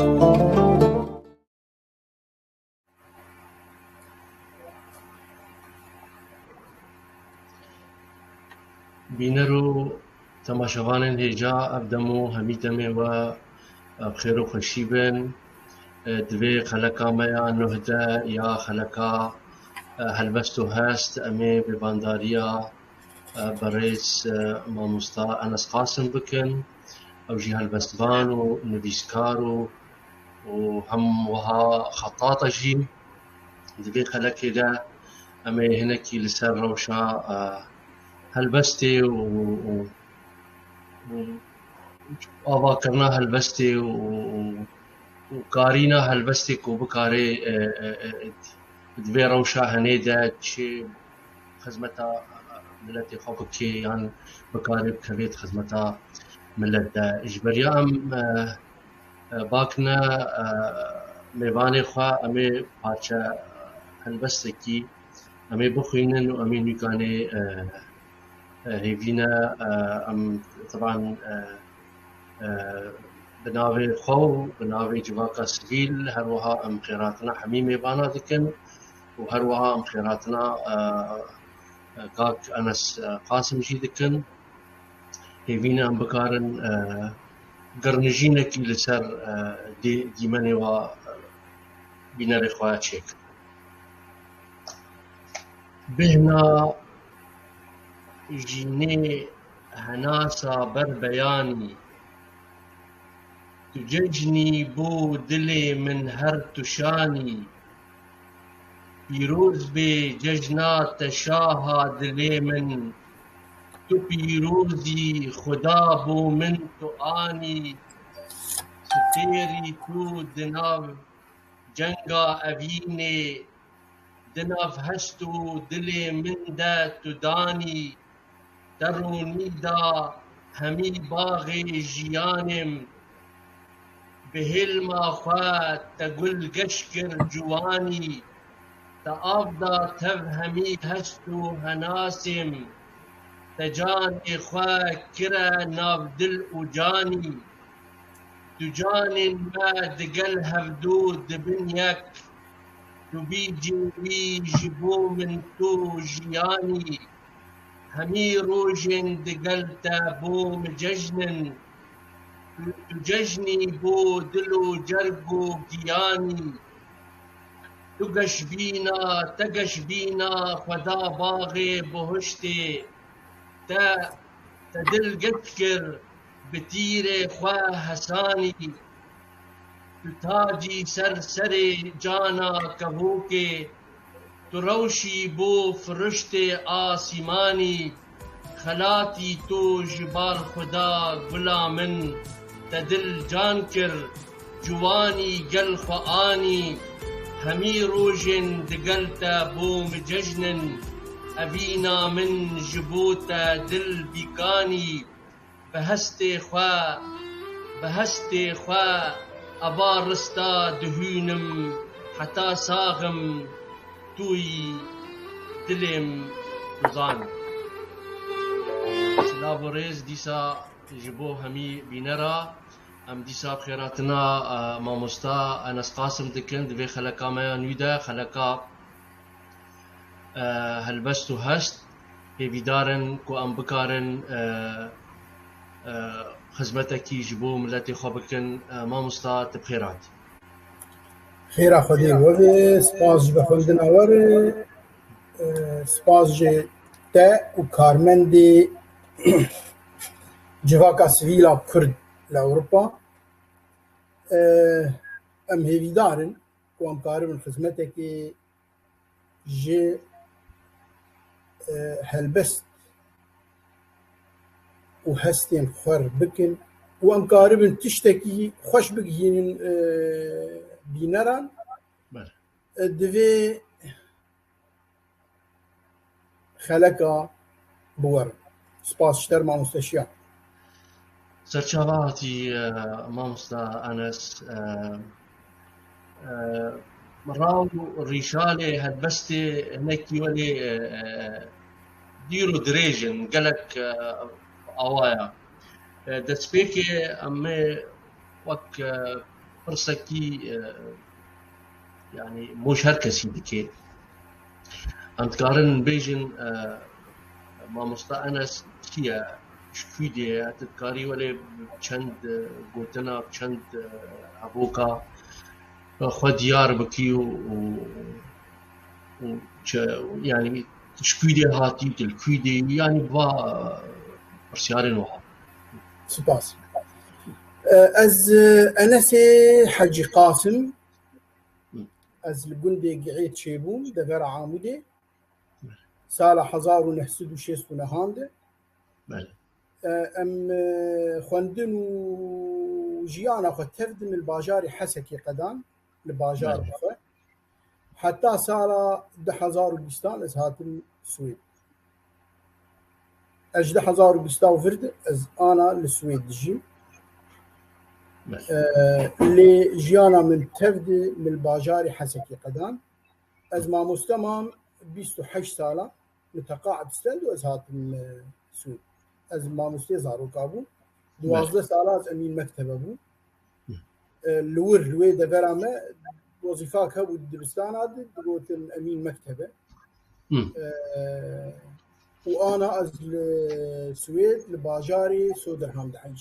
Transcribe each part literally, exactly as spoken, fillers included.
Bîner û temaşevanên hêja, ev dem û hemî demê we, e, bi xêr û xweşî bin. E, di vê xeleka me ya nuh de ya xeleka, e, helbest û hest, em ê mêvandariya, e, berêz, e, mamosta Enes Qasim bikin. Ew jî helbestvan û nivîskar û, û hem wiha xettat e jî. Di vê xelekê de em ê hinekî li ser rewşa, e, helbestê û, û, û avakirina helbestê û, û, û karîna helbestê ku bikarê, e, e, e, di vê rewşa henê de çi xizmeta, e, miletê xwe bikê yan bikarê bikevê di xizmeta milet de. Ji beriya em, e, e, bakine, e, mêvanê xwe, em ê parçe helbestekî em ê bixwînin û em ê nûkanê, e, e, hêvî ne, e, em, teban, e, e, bi navê xwe û bi navê civaka sivîl, her wiha em xêratina hemî mêvana dikin û her wiha em xêratina, e, e, kak Enes, e, Qasim jî dikin. Hêvî ne em bikarin, e, girnijînekî li ser, e, dê-, dîmenê wa, e, bînerê xwe çêkin. Bêhna jînê henasa ber beyanî. Tu cejnî bo dilê min her tu şanî. Pîroz bê cejna te şaha dilê min. Tu pîrozî Xuda bo min tu anî. Sipêrî tu di nav cenga evînê, di nav hest û dilê min de tu danî. Te ronî da hemî baxê jiyanê min. Bi hêlma xwe te gul geş kir ciwanî. Te av da tev hemî hest û henasê min. Te canê xwe kire nav dil û canî. Tu canên me digel hevdu dibin yek. Tu bî cêwî ji bo min tu jiyanî. Hemî rojên digel te bo min cejn in. Tu, tu cejnî bo dil û cerg û giyanî. Tu geşbîna, te geşbîna xwe da baxê buhiştê. Te, te dil geş kir bi tîrê xwe hesanî. Tu tacî ser serê cana kevokê. Tu rewşî bo firiştê asîmanî. Xelatî tu ji bar Xuda gula min. Te dil can kir, ciwanî gel xwe anî. Hemî rojên digel te bo min cejn in. Evîna min ji bo te dil bîkanî. Bi hestê xwe, bi hestê xwe eva rista dihûnim, heta sax im tu yî dilê min tu zanî. Silav û rêz dîsa ji bo hemî bînera. Em dîsa bi xêratina, e, mamosta Enes Qasim dikin di vê xeleka me ya nû de, xeleka, e, helbest û hest. Hêvîdar in ku em bikarin, e, e, xizmetekî ji bo miletê xwe bikin. E, mamosta, tu bi xêr hatî. Xêra Xwedê we be, spas ji vexwendina we re, e, spas ji te û karmendê civaka sivîl a Kurd li Ewropa. E, em hêvîdar in ku em karibin xizmetekê ji, e, helbest û hestên xwe re bikin û em karibin tiştekî xweş bigihînin, e, bîneran. Bele. E, divê xeleka bi we re. Spas ji te re mamoste Şiyan. Serçava hatî, e, mamosta Enes, e, e, raw rîşalê helbestê hinekî welê, e, e, dîr û dirêj in, gelek, e, awa ya. E, destpêkê em ê wek, e, pirsekî, e, yanî moj her kesî dike. Em dikarin bêjin, e, mamosta Enes kî ye, ji kû dê ye, tu dikarî welê bi çend, e, gotina, bi çend, e, evoka, e, xwe diyar bikî û, û, û çi, yanî ji kû dê hatî, tu li kû dê yî, yanî va, e, pirsyarên wiha. Spas. E, ez, e, Enesê Hecî Qasim, Hı. ez li gundê Gi'êt çêbûm, devera Amûdê. Sala hezar û neh sed û şêst û nehan de. Belê. E, em, e, xwendin û jiyana xwe tev din li bajarê Hesekê qedan, li bajar Belê. bi xwe. Heta sala du hezar û bîstan ez hatim Swêd. Ez ji du hezar û bîsta û vir de ez ana li Swêd dijîm. Belê. E, lê jiyana min tev de min li bajarê Hesekê qedan. Ez mamoste mam bîst û heşt sala, min teqaet stend û ez hatim, e, Swêd. Ez mamostê zaroka bûm. Belê. Duwazdeh sala ez emîn mektebe bûm. Hı. E, li wir, li wê devera me wezîfak hebû di dibistana de, digotin emîn mektebe. Hı. E, û ana ez li Swêd, li bajarê Söderhamn dihenc.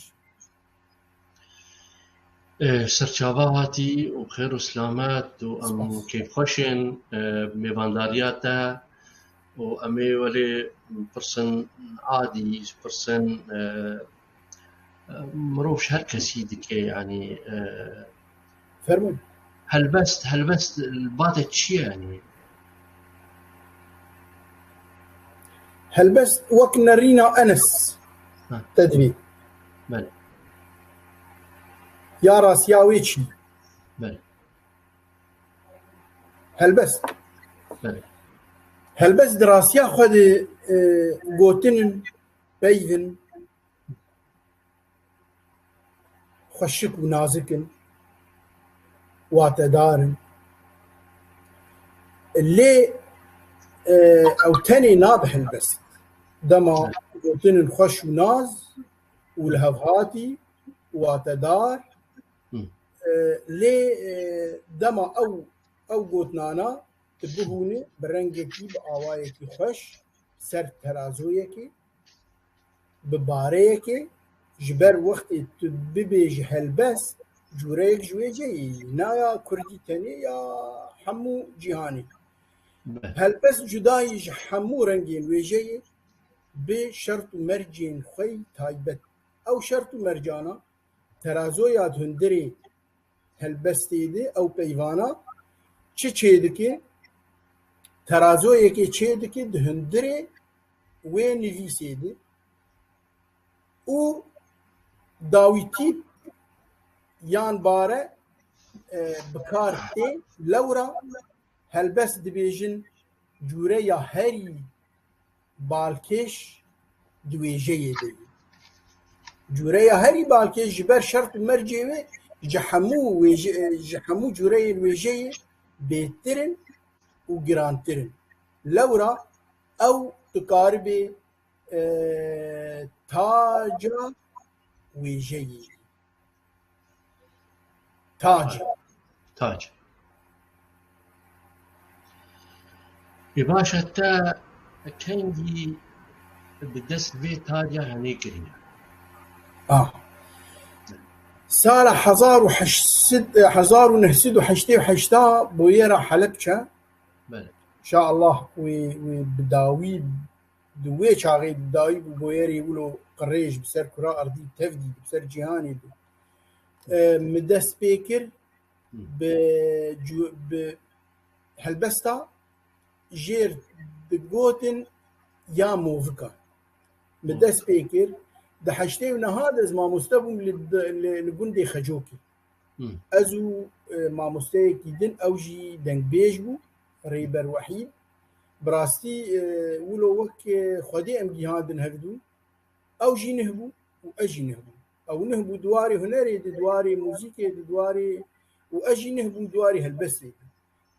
E, serçava hatî û xêr û silamet û em Spas. kêfxweş in, e, mêvandariya te û em ê welê pirsin adî, pirsin, e, e, mirov ji her kesî dike, yanî, e, Fermûn. helbest, helbest li ba te çi ye, yanî? Helbest wek nerîna Enes Ha. te dibî. Belê. Ya rastiya wê çi? Belê. Helbest. Belê. Helbest di rastiya xwe de, e, gotin in, peyv in, xweşik û nazik in, watedar in. Lê, e, ew tenê nabe helbest. Dema Evet. gotin in xweş û naz û lihevhatî, watedar, Hı. e, lê, e, dema ew, ew gotinana tu bihûnî bi rengekî, bi awayekî xweş, ser terazoyekê, bi bareyekê, ji ber wextê tu bibêjî helbest, cûreyek ji wê cihê yî, na ya kurdî tenê ya hemû cîhanê. Belê. Helbest cuda yî ji hemû rengên wêjeyê bi şert û mercên xwe yî taybet. Ew şert û mercana terazoya di hundirê helbestê de, ew peyvana çi çêdike? Terazoyekê çêdike di hundirê wê nivîsê de û dawî tîp yan bare, e, bi kar tê. Lewra helbest dibêjin cûreya herî balkêş di wêjeyê de ye. Cûreya herî balkêş ji ber şert û mercê wê ji hemû wêje-, ji hemû cûreyên wêjeyê bêtir in û girantir in. Lewra ew dikaribe, e, taca wêjeyê. Tac. Tac. Ê baş e, te kengî bi dest vê taca henê kiriye? Ah. Sala hezar û heşt sed, hezar û neh sed û heştê û heşt boyera Helebçe. Belê. Şa Allah wê, wê bi dawî di wê çaxê di dawî bû boyerê wilo qirêj bi ser kura erdî tevdî bi ser cîhanê bû. E, min dest pê kir Hı. bi cu-, bi helbesta jêr digotin ya movika. Min Hı. dest pê kir. Di heştê û neha de ez mamoste bûm li, li, li gundê Xecokê. Hı. Ez û, e, mamosteyekî din, ew jî dengbêj bû, Rêber Wehîd. Bi rastî, e, wilo wek, e, Xwedê em gihandin hevdû. Ew jî nih bû û ez jî nih bûm. Ew nih bû di warê hunerê de, di warê muzîkê de, di warê, û ez jî nih bûm di warê helbestê de.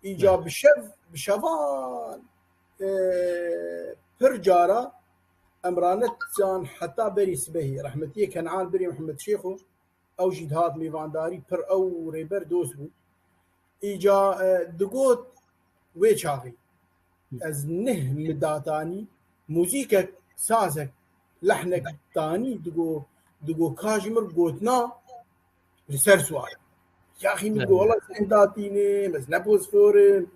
Îca Belê. bi şev, bi şevan, e, pir cara em ranedisan heta berî sibehê. Rehmetiyê Kenan Birê Mihemed Şêxo, Ew jî dihat mêvandarî, pir ew rêber dost bû. Îca, e, digot wê çaxê ez neh midatanî muzîkek, sazek, lehnek tanî digo, digo ka ji mir gotina li ser siwar. Yaxî min digo, wela ez neh datînim, ez ne bozfor im.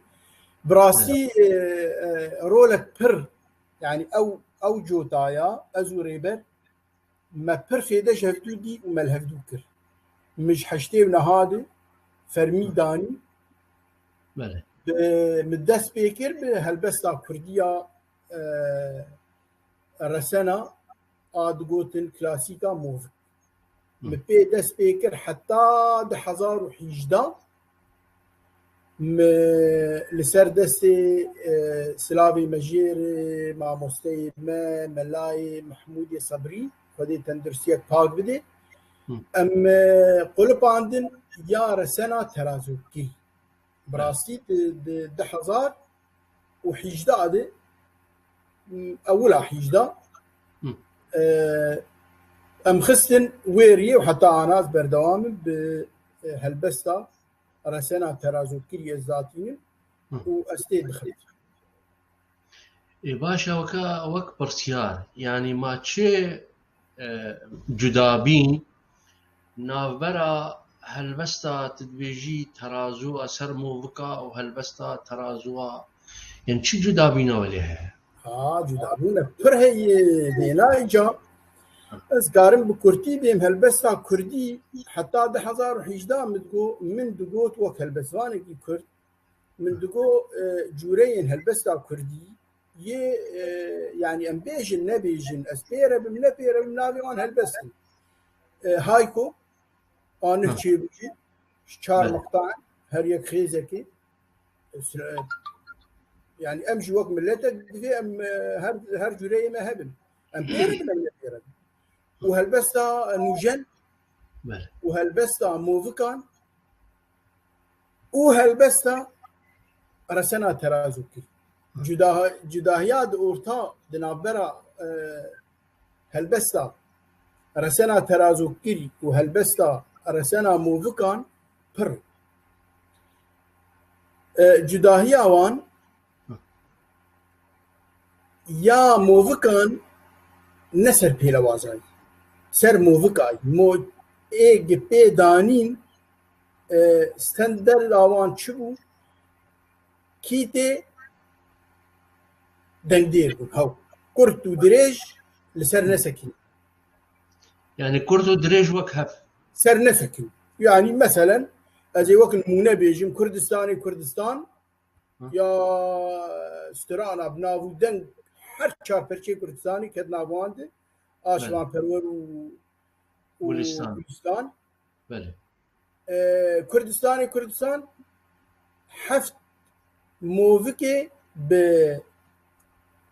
Bi rastî, e, e, rolek pir, yani ew, ew cotaya ez û rêber me pir fêde ji hevdû dî û me li hevdû kir. Min ji heştê û neha de fermî danî. Belê. Bi, min dest pê kir bi helbesta kurdî ya, e, resena a digotin klasîka Movik. Hı. Min pê dest pê kir heta du hezar û hejdeh. Me li ser destê, e, silavê me jê re, mamosteyê me, Melayê Mehmûdê Sebrî, Xwedê tenduristiyek pak bide. Hı. Em, e, qulipandin ya resena terazokî. Bi rastî di, di du hezar û hejdeh de, m, ewila hejdeh, Hı. e, em xistin wê riyê û heta ana ez berdewam im bi, e, helbesta resena terazokirî ez datînim Hı. û ez tê dixim. Ê, baş e, weke, wek pirsyar, yanî ma çi, e, cudabîn navbera helbesta tu dibêjî terazu a ser movika û helbesta terazu a, yani çi cudabîna welê heye? Ha, cudabûne pir heye, dêna îca. Ez karim bi kurtî bêm, helbesta kurdî heta du hezar û hejdeh min digo-, min digot wek helbestvanekî kurd. Min digo, e, cûreyên helbesta kurdî yê, e, yani em bêjin, nebêjin, ez pê re bim, ne pê re bim, navê wan helbest in. E, Hayko, a nih Ha. çêbûyî, ji çar Belê. miqta in, her yek xêzekê. E, sira-, e, yani em jî wek miletek divê em, e, her, her cûreyê me hebin. Em pê re bin, em ne pê re bin. Û helbesta nûjen Belê. û helbesta movikan û helbesta resena terazokirî. Cuda-, cudahiya di orta, di navbera, e, helbesta resena terazokirî û helbesta resena movikan pir. E, cudahiya wan ya movikan ne ser pêlewazayî, ser movikayî. Mo-, ê gi pê danîn, e, standarda wan çi bû? Kîtê dengdêr bûn. Hew. Kurt û dirêj li ser nesekîn. Yani kurt û dirêj wek hev. Ser nesekîn. Yani meselen, ez ê wek nimûne bêjim, Kurdistanê Kurdistan Hı. ya strana bi nav û deng her çar perçê Kurdistanê ket nav wan de. Aşivan Belê. Perwer û, û Gulistan. Gulistan. Belê. E, Kurdistanê Kurdistan heft movikê bi,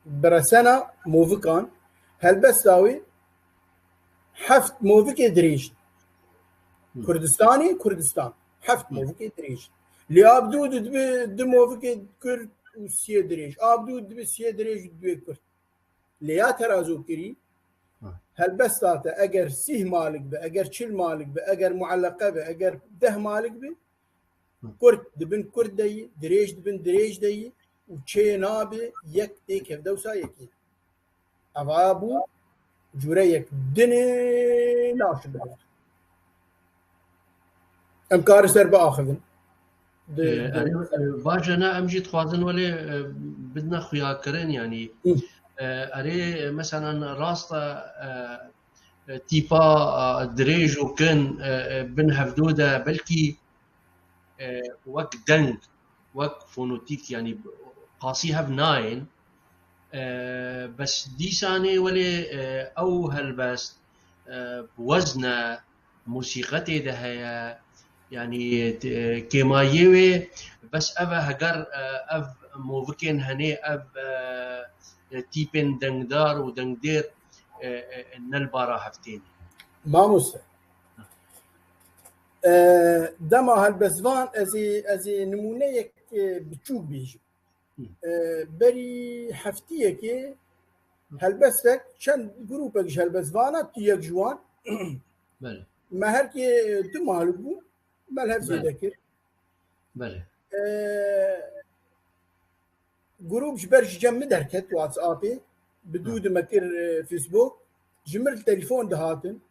bi resena movikan, helbesta wê heft movikê dirêj. Hı. Kurdistanê Kurdistan heft Hı. movikê dirêj. Lê Abdû dibe du movikê kurt û siyê dirêj. Abdû dibe siyê dirêj û duê kurt. Lê ya terazokirî, Ha. helbesta te eger sîh malik be, eger çil malik be, eger mueleqe be, eger deh malik be, Ha. kurt dibin kurt de yî, dirêj dibin dirêj de yî û çê nabe yek tê kevdewsa yekê. Eva bû cûreyek dinê naşibin. Em karin ser biaxivin. Di, Ee, di erê, e, baş e, ne, em jî dixwazin welê, e, bidine xuyakirin, yanî, Hı. e, erê, e, meselen rast e, e, e, tîpa, e, dirêj û kin, e, e, bin hevdû de belkî, e, wek deng, wek fonotîk, yanî qasî hev nayên. E, bes dîsanê welê, e, ew helbest, e, bi wezn e, mûsîqetê de heye. Yanî, e, kêmayiyê wê bes ev e, heger, e, ev movikên henê, ev, e, tîpên dengdar û dengdêr, e, e, ne li bara hev têne. Mamoste, e, dema helbestvan, ez ê, ez ê nimûneyek, e, biçûk bêjim. Hı. E, berî heftiyekê helbestek, çend grûpek ji helbestvana, tu yek ji wan, Belê. Me her kê du mal bû, me li hev zêde kir. Belê. E, grûp ji ber ji cem min derket WhatsAppê, bi dû di me kir, e, Facebook, ji min li telefon dihatin.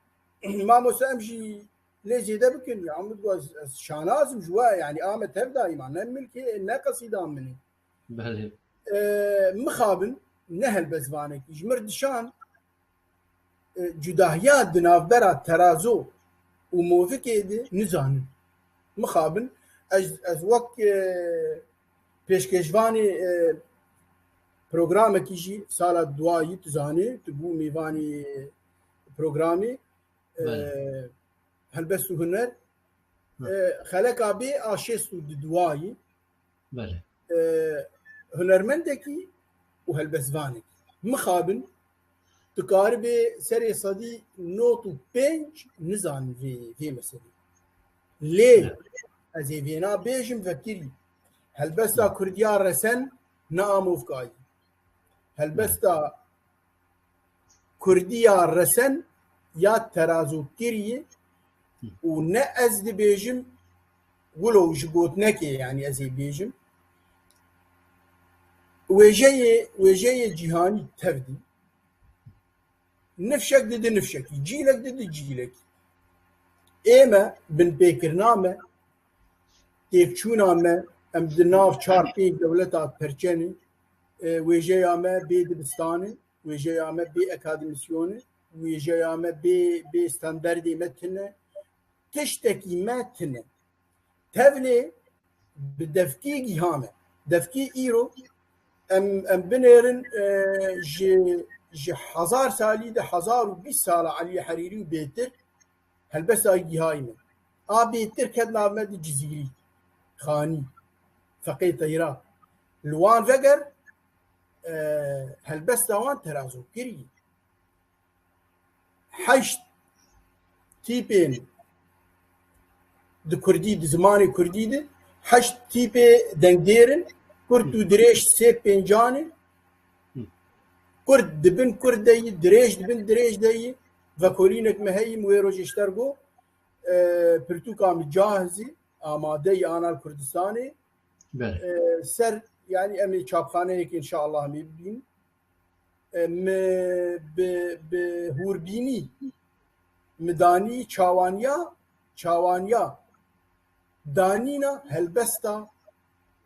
Mamoste, em jî lê zêde bikin, ya min digot, ez, ez şanaz im ji we, yanî a me tev dayî ma, ne milkê, ne qesîdan min e. Belê. E, mixabin, ne helbestvanekî. Ji mir dişan, e, cudahiya di navbera terazo û movikê de nizanin. Mixabin, ez, ez wek, e, pêşkêşvanê, e, programekî jî sala duwayî tu zanî, tu bû mêvanê programê, e, Belê. Helbest û huner, Hı. e, xeleka bê a şêst û duwayî, Belê. e, hunermendekî û helbestvanekî. Mixabin, tu karibê serê sedî nod û pênc nizanin vê, vê meselê. Lê Hı. ez ê vêna bêjim vekirî. Helbesta Hı. Kurdiya resen ne a movkayî. Helbesta Hı. Kurdiya resen ya terazokirî û ne ez dibêjim, wilo ji gotinekê, yanî ez ê bêjim, wêjeyê, wêjeyê cîhanî tev dî. Nifşek didi nifşekî, cîlek didi cîlekî. Ê me, binpêkirina me, têkçûna me, em di nav çar pênc dewleta perçenê, e, wêjeya me bê dibistanê, wêjeya me bê akademîsyonê, wêjeya me bê, bê standardê me tune, tiştekî me tune. Tevlê bi devkî giha me. Devkî îro em, em binêrin, e, ji, ji hezar salî de hezar û bîst sala Elî Herîrî û bêtir helbesta gihayî me. A bêtir ket nav me di Cizîrî, Xanî, Feqê Teyra. Li wan veger, e, helbesta wan terazokirî. Heşt tîpên di kurdî, di zimanê kurdî de heşt tîpê dengdêr in. Kurt û dirêj sê pêncan e. Kurt dibin kurt de yî, dirêj dibin dirêj de yî. Vekolînek me heyî, min wê rojê ji te re got, e, pirtûka min cahizî, amade yî, Anal Kurdistanê. Belê. E, ser, yanî em ê çapxaneyek înşallah em ê bibînin. E, mi bi, bi hûrbînî mi danî çawaniya, çawaniya danîna helbesta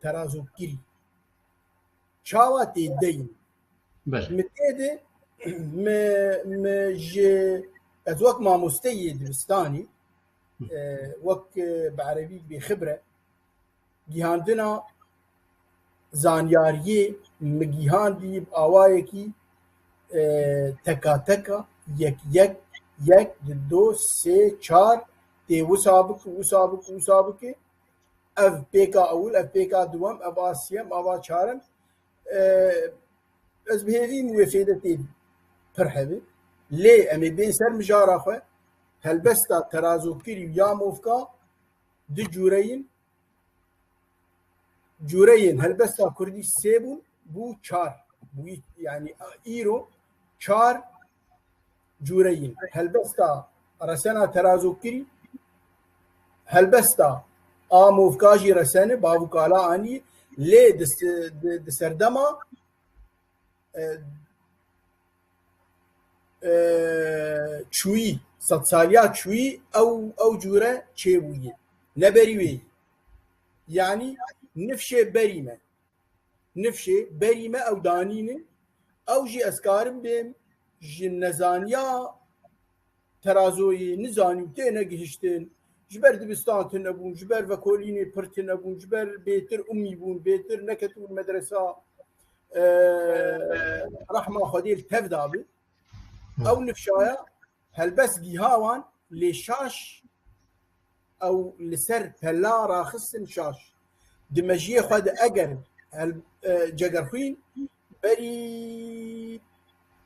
terazokirî. Çawa tê deyîn? Belê. Mi tê de, mi, mi ji, ez wek mamosteyê dibistanî, Hı. e, wek, e, bi erebî bêxibre, gihandina zanyariyê mi gihandî bi awayekî, e, teka teka, yek yek, yek, di do, sê, çar, tê wisa bike, wisa bike, wisa bike. Ev pêka ewil, ev pêka duwem, ev a siyem, ev a çarem. E, ez bi hêvî min wê fêde tê pir hebe. Lê em ê bên ser mijara xwe. Helbesta terazokirî û ya movka du cûre yin. Cûreyên helbesta kurdî sê bûn, bû çar. Bûyî, yanî îro çar cûre yin. Helbesta resena terazokirî, helbesta a movka jî resene, bav û kala anî, lê di, di, di serdema e, e, çûyî, sedsaliya çûyî ew, ew cûre çêbûyî. Ne berî wê yî. Yanî nifşê berî me. Nifşê berî me ew danîne. Ew jî ez karim bêm ji nezaniya terazoyê nizanî û têne gihiştin. Ji ber dibistan tune bûn, ji ber vekolînê pir tune bûn, ji ber bêtir umî bûn, bêtir neketibûn medresa, e, rehma Xwedê li tev dabi. Ew nifşaya helbest giha wan lê şaş ew li ser pela raxistin şaş. Di mejiyê xwe de eger hel-, e, Cegerxwîn berî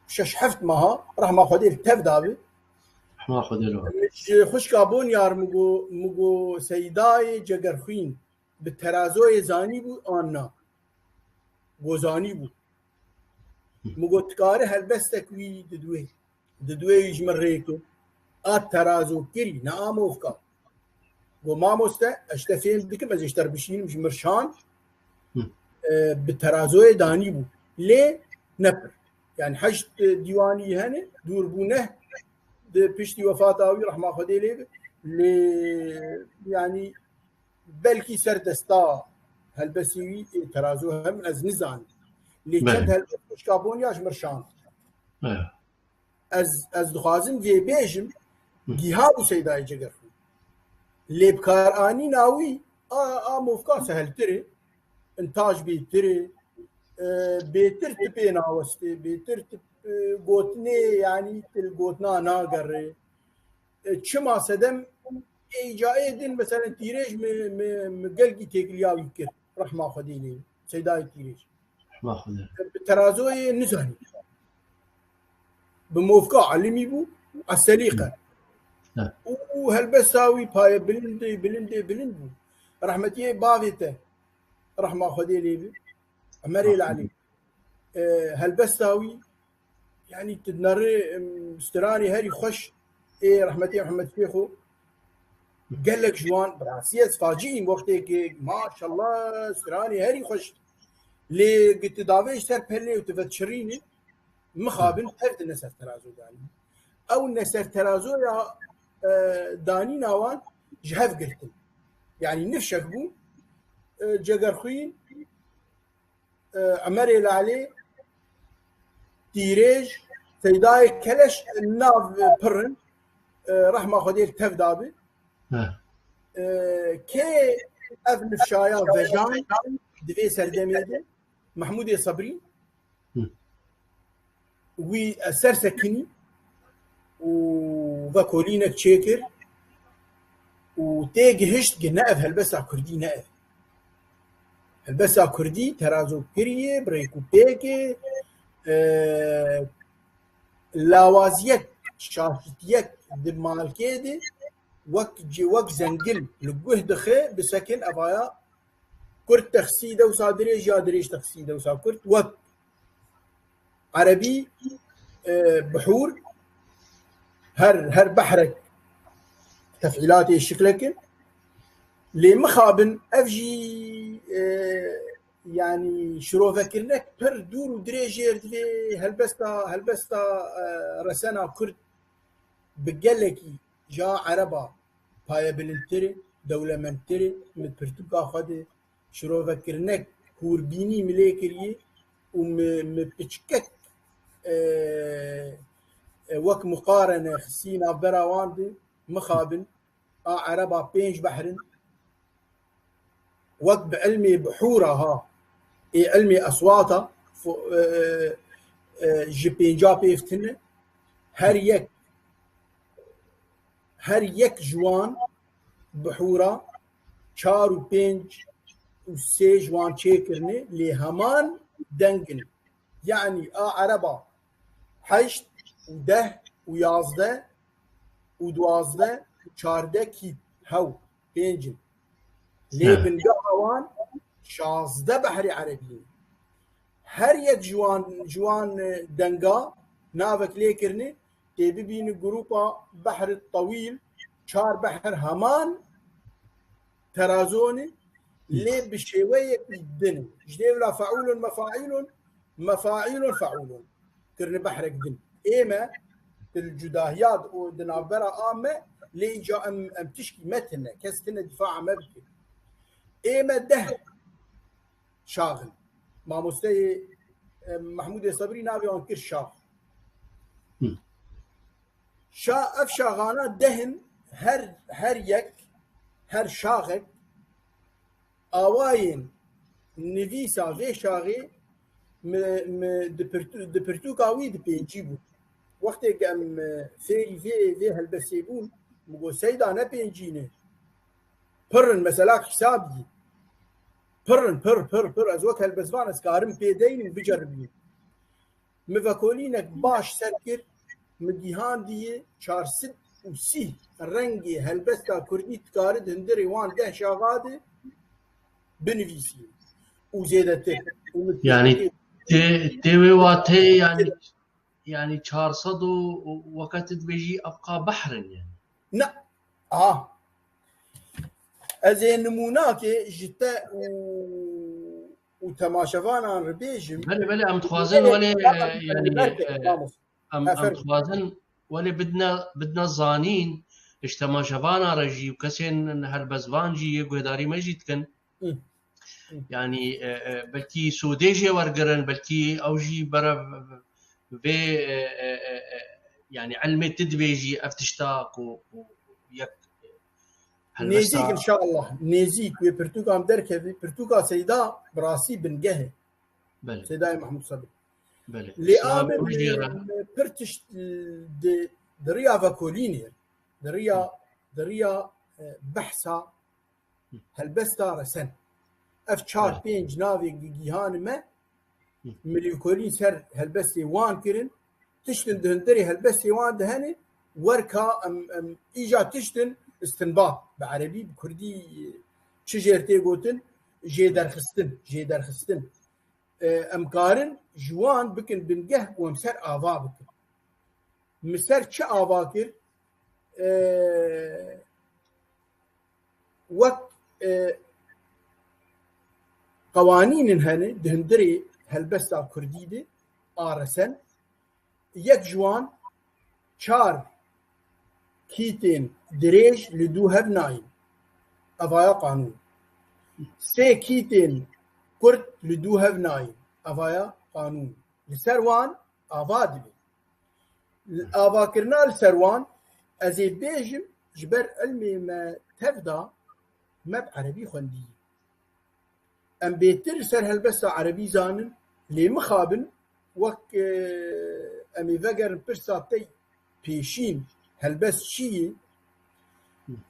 şeş heft meha, rehma Xwedê li tev dabi. Rehma Xwedê li we. Ji xwişka Bonyar min got, min got Seydayê Cegerxwîn bi terazoyê zanîbû an na? Got zanîbû. Min got, tu kare helbestek wî diduê. Diduê wî ji min rêke. A terazo kirî, ne a movka. Go mamoste, ez ji te fêm dikim, ez ê ji te re bişînim, ji mirşan, Hı. e, bi terazoyê danî bû. Lê ne pir. Yani heşt, e, dîwanî hene, dûr bû neh, di piştî wefata wî, rehma Xwedê lê be. Lê, yani, belkî ser desta helbestê wî, e, terazo hem ez nizanim. Lê Belê. çend helbest xwişka Bonya ji mirşan. Evet. Ez, ez dixwazim vê bêjim, Hı. giha bû Seydayê Cegerxwîn. Lê bikaranîna wî a, a movka seheltir e, intaj bêtir e, e, bêtir tu pê nawestê, bêtir tu, e, gotinê, yanî tu li gotina nagere. E, çima sedem ê cayê din, meselen, tîrêj mi, mi, mi gelkî têkiliya wî kir. Rehma Xwedê lê, Seydayê Tîrêj. Rehma Xwedê. E, bi terazoyê nizanî. Bi movka elimî bû, eselîqe. Hı. Û helbesta wî paye bilindê, bilindê, bilind bû. Rehmetiyê bavê te, rehma Xwedê lê bi, Emerê Lelî. E, helbesta wî, yani, tu dineri, em, stranê herî xweş ê rehmetê Mihemed Şêxo, gelek ji wan, bi rastî ez facî im wextê ku, maşallah, stranê herî xweş. Lê gi tu davê ji ser pelê û tu vedişirînî, mixabin tev di neser terazo danî. Ew neser terazoya, e, danîna wan ji hev girtin. Yani nifşek bû, e, Cegerxwîn, e, Emerê Lelê, Tîrêj, Seydayê Keleş nav pir in, e, rehma Xwedê li tev dabi. He. E, kê ev nifşaya vejan di vê serdemê de? Mehmûdê Sebrî. Hı. Wî ser sekinî û vekolînek çêkir û tê gihişt ku ne ev helbesta kurdî, ne ev. Helbesta kurdî terazo kirî ye, bi rêk û pêkê, e, lawaziyek, şaşitiyek di malkê de wek, wek zengil li guh dixe, bisekin evaya kurt te xisî dewsa dirêj ya dirêj te xisî dewsa kurt, wek erebî, e, bihûr, her, her behrek tefîlatê şiklek in. Lê mixabin ev jî, e, yanî şirovekirinek pir dûr û dirêj jêr divê helbesta, helbesta, e, resena kurd bi gelekî ja ereba payebilindtir e, dewlemendtir e, min pirtûka xwe de şirovekirinek hûrbînî min lê kiriye û min, min piçkek, e, e, wek muqarene xistî navbera wan de, mixabin a ereba pênc behrin, wek bi ilmê bihûra ha, ê ilmê eswata, fo-, e, e, e, ji pênca pêv tune, her yek, her yek ji wan bihûra çar û pênc û sê ji wan çêkirine, lê heman deng in. Yanî a ereba heşt û deh û yazdeh û duwazdeh û çardeh kî hew, pênc in. Lê Evet. bingeha wan şazdeh behrê erebî ne. Her yek ji wan, ji wan, e, denga navek lê kirine, tê bibîne grupa behri tewîl, çar behr heman terazo ne, lê bi şêweyekî din. Ji dêvla feûlun mefaîlun, mefaîlun feûlun. Kirine behrek din. Ê me di cudahiya di, û di navbera a me, lê îca em, em tişkî me tine, kes tine dîfaa me bike. Ê me deh şax in. Mamosteyê, e, Mehmûdê Sebrî navê wan kir şax. Hı. Şa-, ev şaxana deh in, her, her yek, her şaxek awayên nivîsa vê şaxê mi, mi di pirtû-, di pirtûka wî di pêncî bû. Wextê ku em, e, fêrî vê, vê helbestê bûn, min got, Seyda ne pêncî ne. Pir in, mesela hîsab dî. Pir in, pir, pir, pir. Ez wek helbestvan ez karim pê deynim, biceribînim. Min vekolînek baş ser kir, min gihandiye çar sed û sî rengê helbesta kurdî dikare di hundirê wan deh şaxa de binivîsî û zêdetir. Û min Yani tê, tê wê wateyê yani yani çar sed û, û weke tu dibêjî ev qa behr in yani. Ne. Aha. Ez ê nimûnakê ji te û û temaşevanan re bêjim. Belê, belê, em dixwazin welê, e, yani, e, em, em dixwazin welê bidine, bidine zanîn, ji temaşevanan re jî û kesên helbestvan jî yê guhdarî me jî dikin. Hı. Hı. Yani, e, e, belkî sodê jê wergirin, belkî ew jî bere vê, e, e, e, e, yani ilmê tu dibêjî ev tişta ku, ku yek helbesta. Nêzîk inşallah, nêzîk wê pirtûkan derkevî, pirtûka Seyda bi rastî bingeh e. Belê. Seydayê Mehmûd Sebir. Belê. Lê Selamet Amê wî jê re. Pir tişt di, di riya vekolînê, di riya, di riya, e, behsa helbesta resen. Ev çar, evet, pênc navê gi-, gîhanê me, hı, milîkolîn ser helbestê wan kirin. Tiştin di hundirê helbestê wan de hene, werka em, em îca tiştin istinbat, bi erebî, bi kurdî, çi jêr tê gotin, jêderxistin, jêderxistin. E, em karin ji wan bikin bingeh û em ser ava bikin. Min ser çi ava kir? E, wek, e, qewanînin hene di hundirê helbesta kurdî de a resen. Yek ji wan çar kîtên dirêj li dû hev nayîn. Evaya qanûn. Sê kîtên kurt li dû hev nayîn. Evaya qanûn. Li ser wan ava dibe. Avakirina li ser wan, ez ê bêjim, ji ber ilmê me tev da, me bi erebî xwendî. Em bêtir li ser helbesta erebî zanin, lê mixabin, wek, e, em ê vegerin pirsa te pêşîn, helbest çi ye?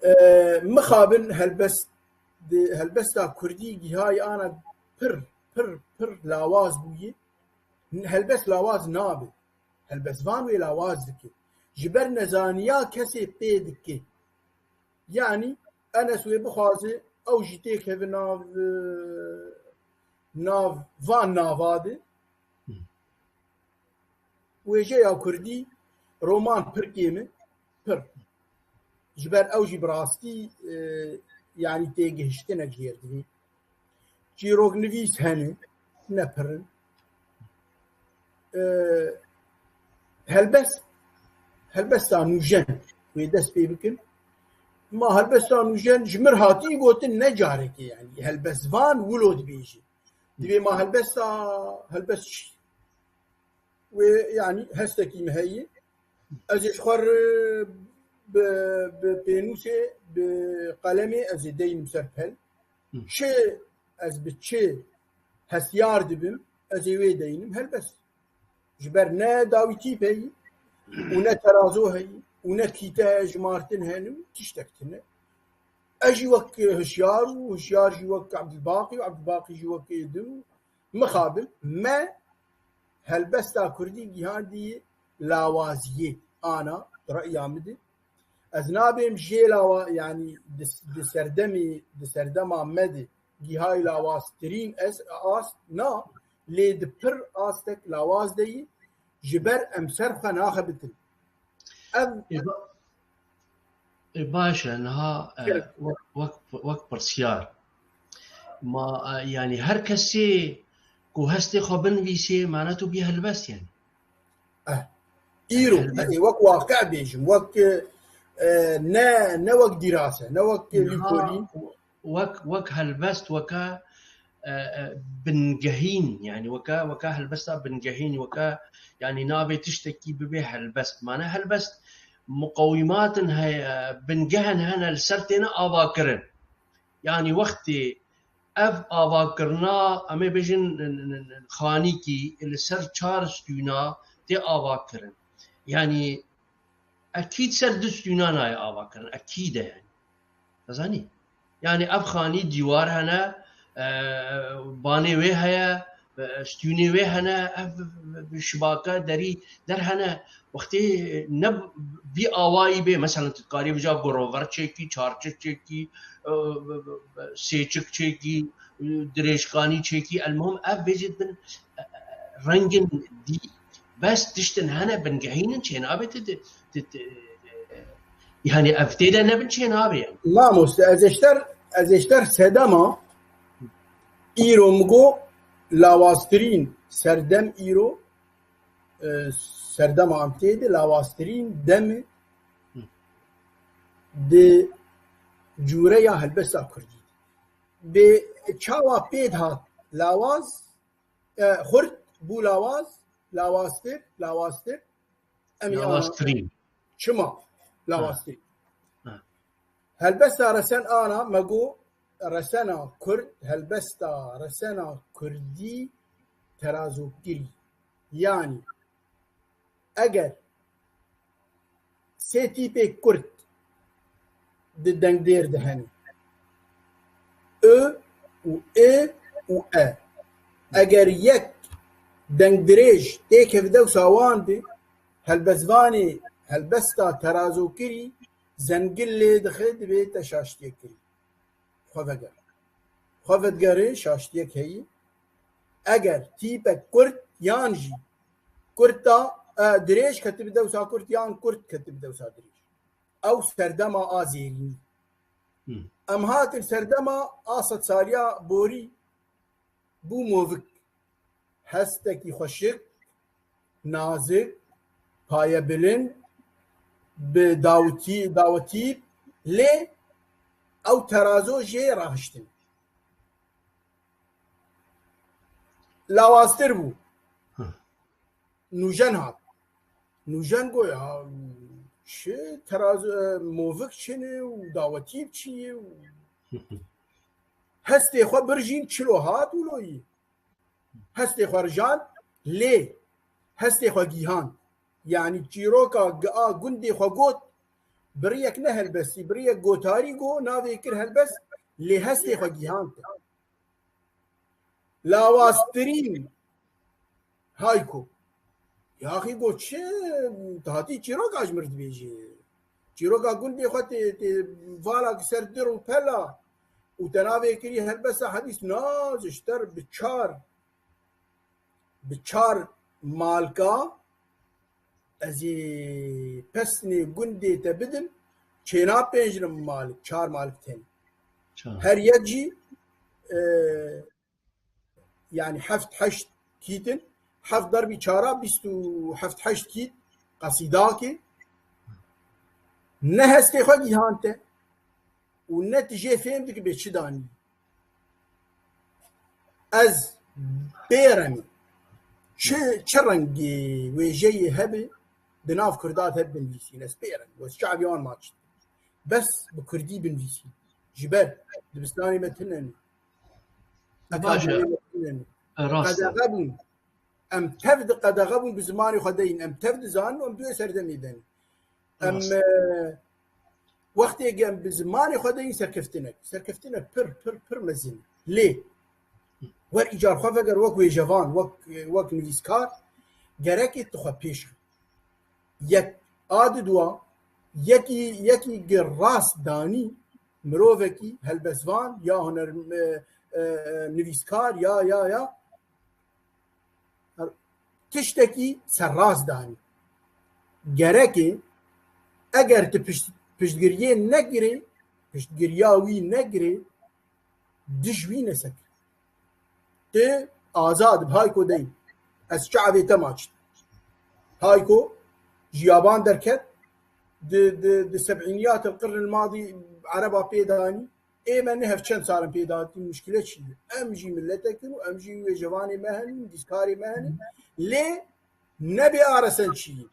E, mixabin helbest, di helbesta kurdî gihayî ana pir, pir, pir lawaz bûye. Helbest lawaz nabe. Helbestvan wê lawaz dike. Ji ber nezaniya kesê pê dike. Yanî Enes wê bixwaze, ew jî têkeve nav, e, nav van nava de. Hı. Wêjeya kurdî roman pir kêm e, pir. Ji ber ew jî bi rastî, e, yanî têgihiştinek jêr divê. Çîroknivîs hene, ne pir in. E, helbest, helbesta nûjen wê dest pê bikin. Ma helbesta nûjen ji mir hatî gotin ne carekê, yanî helbestvan wilo dibêje. Divê ma helbesta, helbest çi? Wê, yanî, hestekî min heye. Ez ê ji xwe re bi, bi pênûsê, bi qelemê ez ê deynim ser pel. Hı. Çi ez bi çi hestiyar dibim, ez ê wê deynim helbest. Ji ber ne dawî tîp heye û ne terazo heye û ne kîte heye, jimartin hene û tiştek tune. Ez jî wek hişyar û hişyar jî wek Ebdulbaqî û Ebdulbaqî jî wek êdin û mixabin me helbesta kurdî gihandî lawaziyê ana, di reya min de. Ez nabêm jê lawa-, yanî di, di serdemê, di serdema me de gihayî lawaztirîn ez, ast na, lê di pir astek lawaz de yî, ji ber em ser xwe naxebitin. Ev Ê ba-, ê baş e, niha, e, Gerek. wek, wek, wek pirsiyar. Ma, e, yanî her kesê ku hestê xwe binivîsê, mane tu bî helbest yanî. Eh, Îro, helbest. Yanî wek waqe bêjim, wek, e, ne, ne wek dîrase, ne wek Niha lîkolîn. wek, wek helbest, weke, e, e, bingehîn, yanî weke, weke helbesta bingehîn, weke, yanî nabê tiştekî bibê helbest. Mane helbest muqewîmatin heye, bingehên hene li ser têne avakirin. Yanî wextê ev avakirina, em ê bêjin, n-, n-, n-, xanîkî li ser çar stûna tê avakirin. Yanî ekîd ser du stûna nayê avakirin. Ekîd e yanî. Dizanî? Yanî ev xanî dîwar hene, e, banê wê heye, e, stûnê wê hene, ev şibake derî der hene. Wextê ne vî awayî bê, mesela tu dikarî vêca gorovert çêkî, çarçik çêkî, e, sêçik çêkî, e, dirêjkanî çêkî, elmuhim ev vêjê bin, e, rengin dî, Bes tiştin hene bingehînin çênabê ti, ti, ti, ti, yani ev tê de nebin çênabê em. Mamoste, ez êşter, ez êşter sedema îro mi got lawaztirîn serdem îro, e, serdema em tê de lawaztirîn dem e di cûreya helbesta kurdî. Bi çawa pê dihat lawaz, e, xurt bû lawaz, lawaztir, lawaztir. Em ê ana Lawaztirîn. Çima? Lawaztirîn. Ha. Helbesta resen ana me got resena kurd, helbesta resena kurdî terazokirî. Yanî eger sê tîpê kurd di dengdêr de hene, ö û ê û e. Eger yek dengdirêj tê kevdewsa wan de, helbestvanê helbesta terazokirî zengil lê dixe, dibête şaştiyekirî. Xwe vegere. Xwe vedigerê şaştiyek heyî. Eger tîpek kurt yan jî kurta, e, dirêj ketibi dewsa kurt yan kurt ketibi dewsa dirêj. Ew serdema a zêrînî. Hmm. Em hatin serdema a sedsaliya borî bû movik. Hestekî xweşik, nazik, payebilind, bi dawetî, dawetî lê ew terazo jê rahiştin. Lawaztir bû. Hı. Nûjen hat. Nûjen got ya çi terazo, e, movik çi ne û dawetî çi ye û hestê xwe birjîn çilo hat û loyî. Hestê xwe rijand lê hestê xwe gîhand. Yanî çîroka gi-, a gundê xwe got, biriyek ne helbestî, biriyek gotarî got, navê kir helbest, lê hestê xwe gîhand. Lawaztirîn hayko. Yaxî got çi? Tu hatî çîroka ji mir dibêjî. Çîroka gundê xwe tê, tê vala ki ser dir û pela û te navê kirî helbesta hedîs na ji ter bi çar, bi çar malka ez ê pesnê gundê te bidim, çêna pênc rim malik, çar malik tenê. Çar. Her yek jî, e, yani heft heşt kît in, heft derbî çara bîst û heft heşt kît qesîdakê. Ne hestê xwe gîhante û ne tu jê fêm dikî bê çi danî. Ez bêremî çi, çi rengê wêjeyê hebe di nav kurda de binivîsîn. Ez bêremî. Ez çavî wan maç. Bes bi kurdî binivîsîn. Ji ber dibistanê me tune ne. Baş e. Akademiyê me tune ne. E, rast e. Qedexe bûn. Em tev di qedexe bûn bi zimanê xwe de yin. Em tev dizanin û em di wê serdemê de ne. Em, Rast. e, wextê em bi zimanê xwe de yin serkeftinek. Serkeftinek pir, pir, pir mezin. Lê wer îcar xwe veger wek wêjevan, wek, wek nivîskar, gerekê tu xwe pêş. Yek a di dua, yekî, yekî gi rast danî mirovekî helbestvan ya huner, e, e, nivîskar ya, ya, ya, tiştekî serrast danî. Gerekê eger tu pişt-, piştgiriyê negirê, piştgiriya wî negirê, dij wî nesekir. Tu azad bi hayko dey. Ez çavê te maç. Hayko ji yaban derket, di, di, di seb'îniyat el qirn el madî ereba pê danî. Ê me ne hev çend sal in pê datî, muşkile çi ye? Em jî milletek in û em jî wê cevanê me henin, dîskarê me henin. Lê nebê aresen çi ye.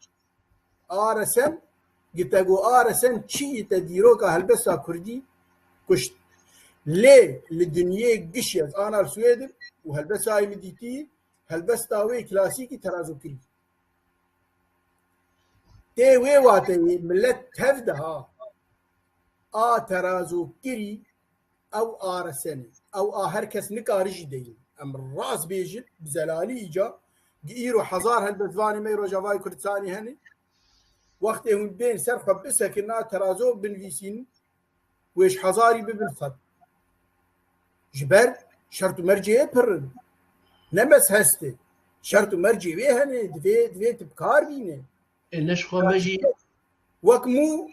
Aresen, gitego aresen çi ye te dîroka helbesta kurdî kuşt. Lê li dinyê gişî ez ana li Swêd im û helbesta min dîtî, helbesta wê klasîkî terazokirî. Tê wê wateyê millet tev diha a terazokirî ew aresen e. Ew a her kes nikare jî deyîn. Em rast bêjin, bi zelalî îca, gi îro hezar helbestvanê me yê Rojavayê Kurdistanê hene. Wextê hûn bên ser xwe bisekin, na terazo binivîsîn, wê ji hezarî bibin sed. Ji ber şert û mercê pir in. Ne bes hest e. Şert û mercê wê hene, divê, divê tu bi kar bîne. E, ne ji xwe me jî Wek mû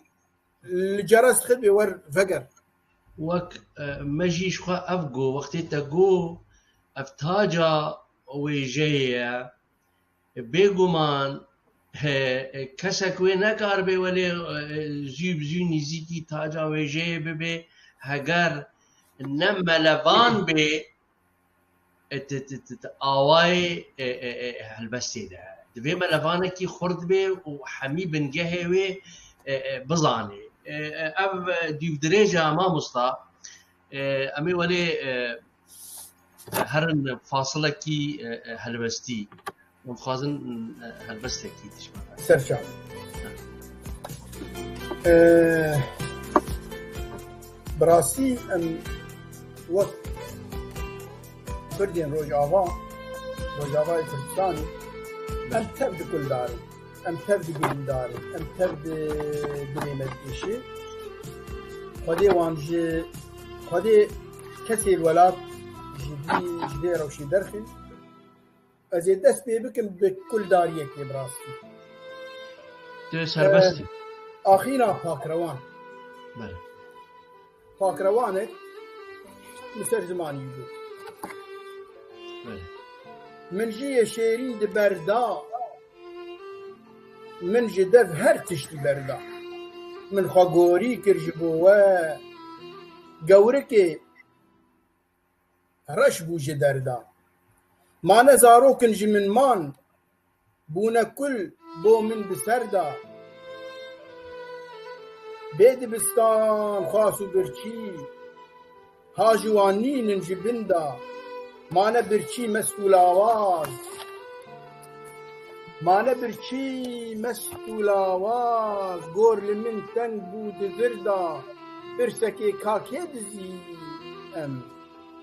li ceres dixit bê wer veger. Wek e, me jî ji xwe ev got, wextê te got ev taca wêjeyê ye, bêguman he, e, kesek wê nekaribe welê e, zû bi zû nîzîkî taca wêjeyê bibe, heger ne melevan bê, e, ti, ti, ti, ti awayê e, e, e, helbestê de. Divê melevanekî xurt bê û hemî bingehê wê e, e, bizanê. E, e, ev e, dûvdirêj e mamosta. E, em ê welê e, herin fasilekî e, e, helbestî. Em dixwazin e, helbestekî tişkî. Serçav. Ee, bi rastî em wek Kurdên Rojava, Rojavayê Kurdistanê, em tev dikuldarin, em tev digirîdarin, em tev di dilê me dikêşin. Xwedê wan ji Xwedê kesê li welat ji vî, ji vê rewşê derxin. Ez ê dest pê bikim bi kuldariyekê bi rastî. Tu serbest î. Axîna pakrewan. Belê. Pakrewanek li ser zimanî bû. Belê. Min jiyê şêrîn di ber da. Min ji dev her tişt li ber da. Min xwe gorî kir ji bo we. Gewrikê reş bû ji derda. Mane zarokin ji min man, bûne kul bo min bi ser da. Bê dibistan xas û birçî, ha ji wan nînin ji bin da. Mane birçî mest û lawaz. Mane birçî mest û lawaz, gor li min teng bû di vir da. Pirsekê ka kê dizî em?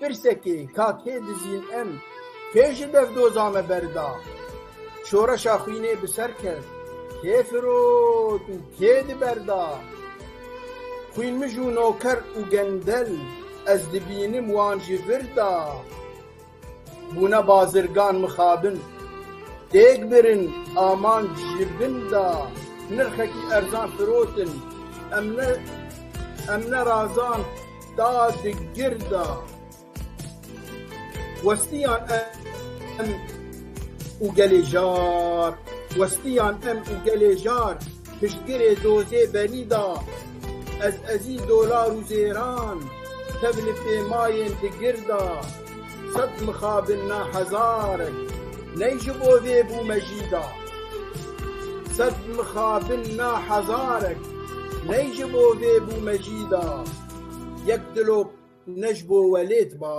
Pirsekê ka kê dizîn em? Kê ji dev doza me berda? Şoreşa xwînê bi ser ket, kê firot û kê di ber da? Xwîn mij û noker û gendel, ez dibînim wan ji vir da. Bûne bazirgan mixabin, têk birin amanc ji bin da. Nirxekî erzan firotin, em ne, em ne razan da di gir da. Westiyan em û gelê jar, westiyan em û gelê jar, piştgirê dozê berî da. Ez ezî dolar û zêran, tev li pêmayên digir da. Sed mixabin na hezarek, ney ji bo vê bû me jî da. Sed mixabin na hezarek, ney ji bo vê bû me jî da. Yek dilop ne ji bo welêt ba,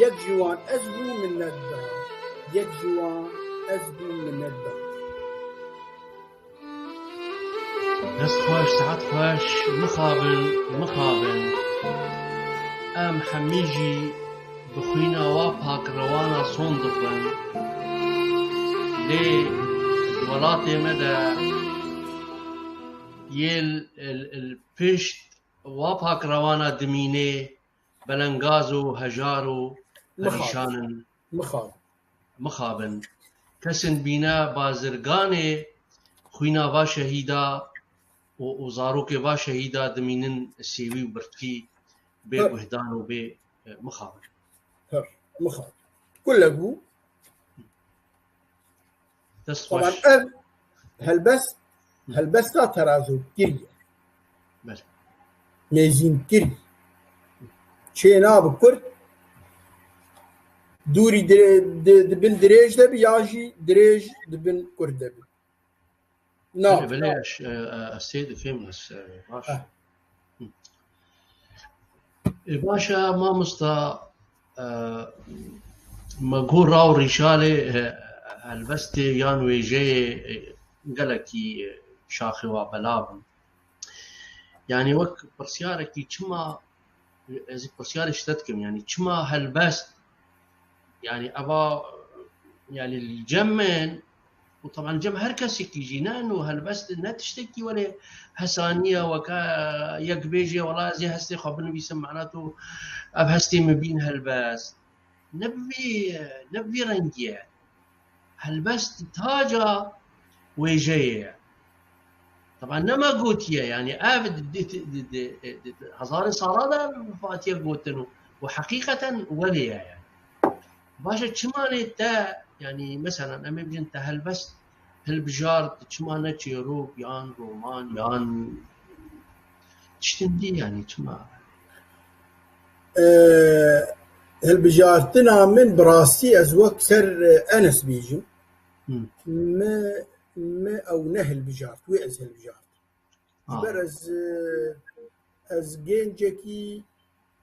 yek ji wan ez bû minnet da, yek ji wan ez bû minnet da. Dest xweş, saet xweş, mixabin, mixabin. Em hemî jî bi xwîna wa pak rewana son dixwin. Lê di welatê me de yê l-, l-, l-, pişt wa pak rewana dimînê belengaz û hejar û perîşan in. Mixabin. Mixabin. Kesin bîne bazirganê xwîna va şehîda û, û zarokê va şehîda dimînin sêwî û birçî bê guhdan û bê, e, mixabin. Her, mixabin. Kulek bû. Dest Taban xweş. Ev helbest, helbesta terazokirî ye. Belê. Mêzînkirî. Çêna bi kurt, dûrî dire-, di, di bin dirêj de bi ya jî dirêj di bin kurt de bi. Na. Belê, belê, eş, e, e, ez sê difêm ez, e, baş. Heh. E, baş e, mamosta, e, me got raw rîşalê, e, helbestê yan wêjeyê, e, gelekî, e, şaxê wa belav in. Yani wek pirsyarekî çima, ez pirsyarê ji te dikim, yani çima helbest, yani eva, yani li cem min, û taban cem her kesekî jî ne, û helbest ne tiştekî welê hesanî ye, weke yek bêjê, wela ez ê hestê xwe binivîsim, mena tu ev hestê min bîn helbest. Ne bi vî, ne bi vî rengî ye. helbest taca wêjeyê ye. Taban nema gotiye, yani ev di, di, di, di, di, di hezarê sala de hatiye gotin û, û heqîqeten welê ye yani. Baş e, çima nê te, yani mesela em ê bijin te helbest hilbijart, çima ne çîrok yan roman yan tiştin dî yani çima? Ee, Hilbijartina min bi rastî ez wek ser, e, Enes bêjim. Hı. Me, me ew nehilbijart, wê ez hilbijart. Ji ber ez, e, ez gencekî,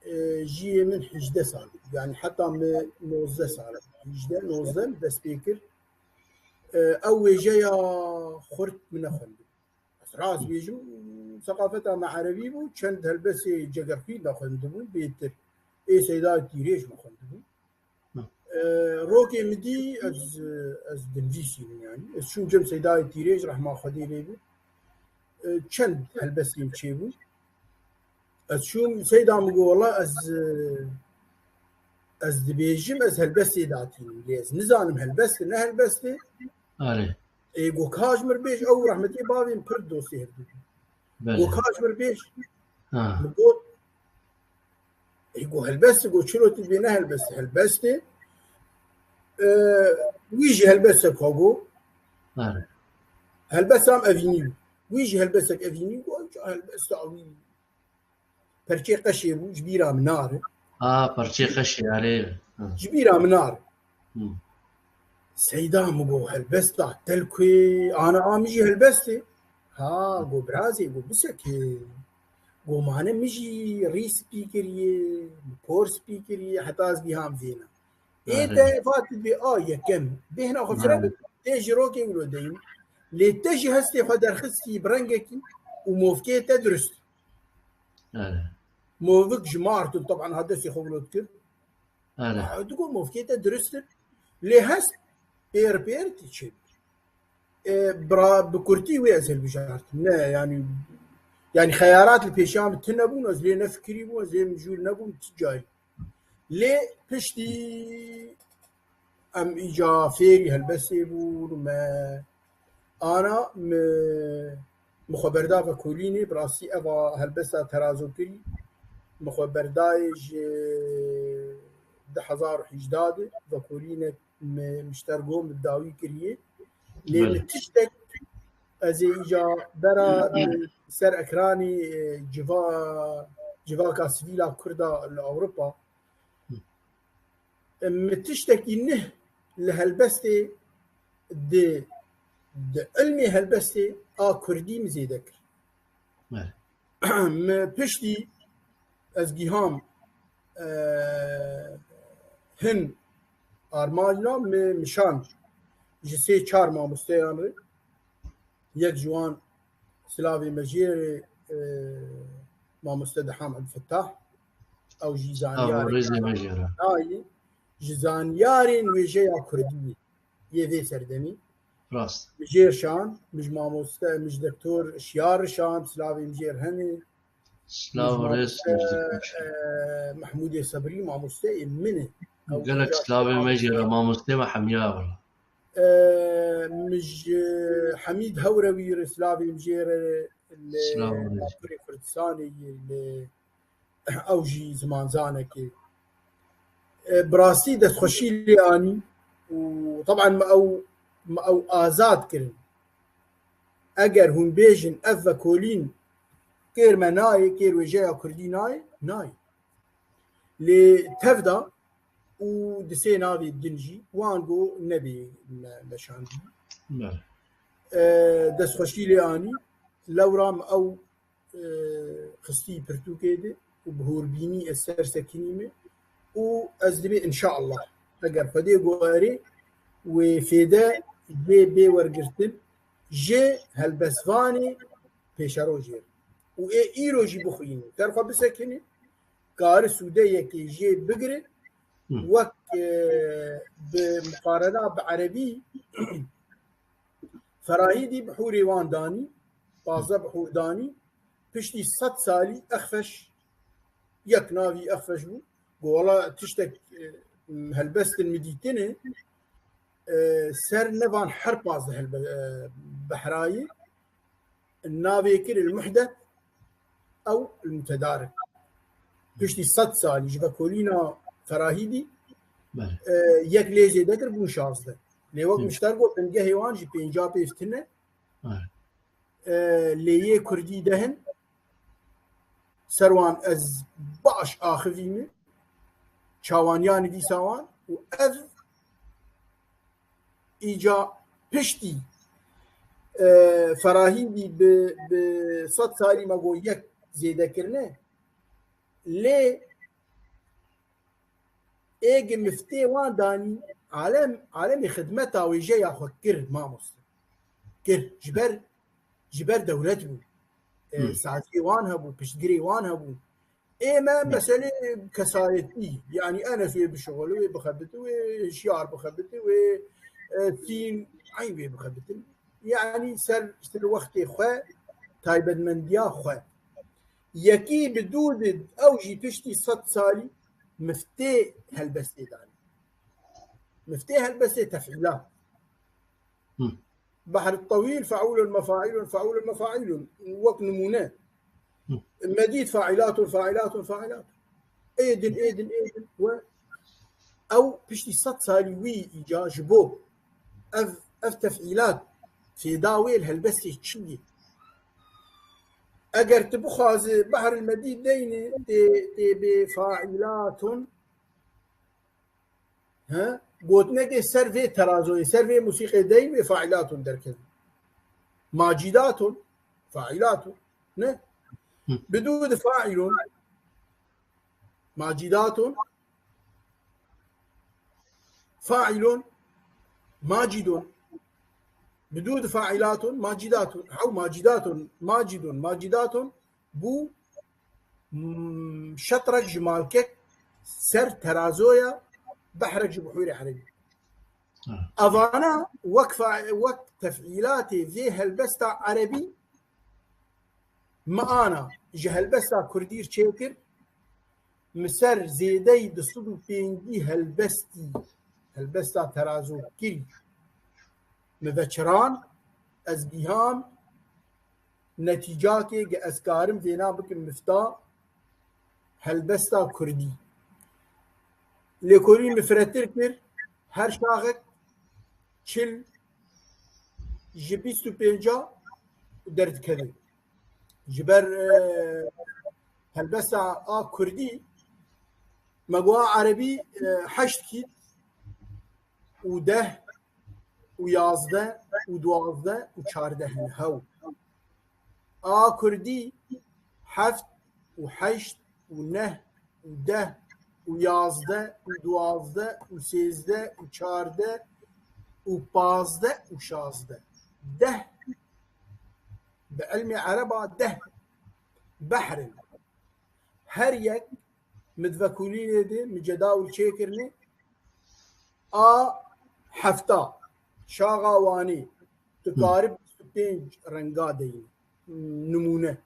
e, jiyê min hejdeh sal bû. Yani heta me nozdeh sal, hejdeh, nozdeh min dest pê kir. E, ew wêjeya xurt min nexwendibû. Ez rast bêjim, seqafeta me erebî bû, çend helbestê Cegerxwî me xwendibû, bêtir. Ê Seyda Tîrêj me xwendibû. Hı. E, rokê min dî ez, ez dinvîsî bûm yani. Ez çûm cem Seyda Tîrêj, rehma Xwedê lê bû. E, çend helbestê min çêbû. Ez çûm, Seyda min got, "Wela ez, e, ez dibêjim, ez helbestê datînim. Lê ez nizanim helbest e, ne helbest e." Are. Ê, got, "Ka ji mir bêj, ew rehmetê bavê min pir dostê hevdû bû." Belê. Got, "Ka ji mir bêj." Ha. Min got, ê, got, "Helbest e." Got, "Çilo tu dibê ne helbest e?" Helbest e. E, wî jî helbestek xwe got. Are. Helbesta min evînî bû. Wî jî helbestek evînî got, "Ca helbesta wî." Perçê qeşê bû, ji bîra min nare. A, perçê qeşê, erê. Ha. Ji bîra min nare. Hı. Seyda min got, "Helbesta te li ku ye?" Ana, a, min jî helbest e. Ha, got, "Birazê," got, "biseke." Got, "Mane min jî rî spî kiriye, por spî kiriye, heta ez giham vêna." Ê, erê, te vatî bê a yekem. Bêhna xwe fire, erê, bike. Tê ji rokê wilo deyî. Lê te jî hestê xwe derxistî bi rengekî û movkê te dirust. Erê. Movik ji mar tu, teban ha destê xwe wilo dikir. Erê. Ha, digo movkê te dirust in. Lê hest pêr pêr tî çê. E, bira, bi kurtî wê ez hilbijartim. Ne, yani, yani xeyarat li pêşiya min tune bûn, ez lê nefikirî bûn, ez lê mijûl nebûm, ti cayî. Lê piştî em îca fêrî helbestê bûn, me ana mi, mi xwe berda vekolînê, bi rastî eva helbesta terazokirî, mi xwe berdayê ji du hezar û hejdeh de, vekolînek mi, mi ji ter got, mi dawî kiriye. Lê, belê, mi tiştek, ez ê îca bera, e, ser ekranê, e, civa-, civaka sivîla Kurda li Ewropa, e, mi tiştekî nih li helbestê, di, di ilmê helbestê a Kurdî mi zêde kir. Belê. Mi piştî ez giham, e, hin armacna mi, mi şand ji sê çar mamosteyan re. Yek ji wan silavê me jê re, e, mamoste Deham Ebdulfetah. Ew jî, sağ ol, zaniyarê rêzê me jê re, nayê, ji zaniyarên wêjeya Kurdî yê vê serdemî. Rast. Min jêr şand, min ji mamoste, min ji doktor Şiyar şand, silavê min jêr hene. Silav û rêz, mamoste, e, Mehmûdê Sebrî, mamosteyê min e. Ew gelek silavê me jê re, mamostê me hemiya wela. E, min ji Hemîd Hewrewî re silavê min jê re, li Bakurê Kurdistanê yê, li ew jî zimanzanekê. E, bi rastî destxweşî lê anî û teban me ew, me ew azad kirin. Eger hûn bêjin ev vekolîn kêr me nayê, kêr wêjeya Kurdî nayê, nayê. Lê tev da û di sê navê din jî wan got nebê me-, meşandî. Belê. E, destxweşî lê anî, lewra me ew e, xistî pirtûkê de û bi hûrbînî ez ser sekinîme û ez dibê înşaallah, eger Xwedê got erê, wê fêde jê bê wergirtin, ji helbestvanê pêşerojê re û ê îro jî bixwînin, ser xwe bisekinî, kari sûde yekê jê bigire. Hı. Wek, e, bi muqarena bi erebî, Ferahîdî bi hûrê wan danî, pazdeh bi hûr danî, piştî sed salî Exfeş, yek navî Exfeş bû, got, wela tiştek, e, helbestin min dîtine, e, ser nevan her pazdeh hilbe-, e, behrayî navê kir il muhdet ew il mutedarik. Piştî sed salî ji vekolîna Ferahîdî, Belê. e, yek lê zêde kir bûn şazdeh. Lê wek Hı. min ji te re got bingehê wan jî pênca pêv tune. Belê. E, lê yê kurdî de hin. Ser wan ez baş axivî me. Çawanyanî dîsa wan û ev îca piştî, e, Ferahîdî bi, bi sed salî me got yek zêde kirine. Lê êgê miftê wan danî alem, alemê xidmeta wêjeya xwe kir mamoste. Kir. Ji ber, ji ber dewlet bû. E, Hı. saziyê wan hebû, piştgirê wan hebû. Ê me Hı. meselê kesayetî, yanî Enes wê bişixulî, wê bixebiti, wê hişyar bixebiti, wê, e, sîn, eyn wê bixebitin. Yanî ser, ser wextê xwe, taybetmendiya xwe. Yekî bi dû di ew jî piştî sed salî miftê helbestê danî. Miftê helbestê tefîlat. Hı. Behr tewîl, feûlun, mefaîlun, feûlun, mefaîlun. Wek nimûne. Hı. Medîd faîlatun, faîlatun, faîlatun. Êdin, êdin, êdin. We ew piştî sed salî wî îca ji bo ev, ev tefîlat fêda wê li helbestê çi ye? Eger tu bixwazi behr il medîd deyne, tê, tê bê faîlatun, he? Gotinekê ser vê terazoyê, ser vê musîqê deyn wê faîlatun derkevin. Macidatun, faîlatun. Ne? Hı. Bi dû di faîlun, macidatun, faîlun, macidun. Bi dû di faîlatun, macidatun. Hew macidatun, macidun, macidatun. Bû, mm, şetrek ji malkek ser terazoya behrek ji buhûrê erebî. Ha. Evana wek fa-, wek tefîlatê vê helbesta erebî me ana ji helbesta kurdî çêkir, mi ser zêdeyî du sed û pêncî helbestî, helbesta terazokirî mi veçiran, ez giham netîcakê ge ez karim vêna bikim mifta helbesta kurdî. Lêkolîn min firetir kir, her şaxek çil ji bîst û pênca derdikeve. Ji ber, e, helbesta a kurdî, me got a erebî, e, heşt kît û deh û yazdeh û duwazdeh û çardeh in hew. A kurdî heft û heşt û neh û deh û yazdeh û duwazdeh û sêzdeh û çardeh û pazdeh û şazdeh. Deh. Bi ilmê ereba deh behr in. Her yek mi di vekolînê de mi cedawil çêkirine, a hefta, şaxa Wanê, tu Hmm. karib bîst û pênc renga deyî. Nimûne.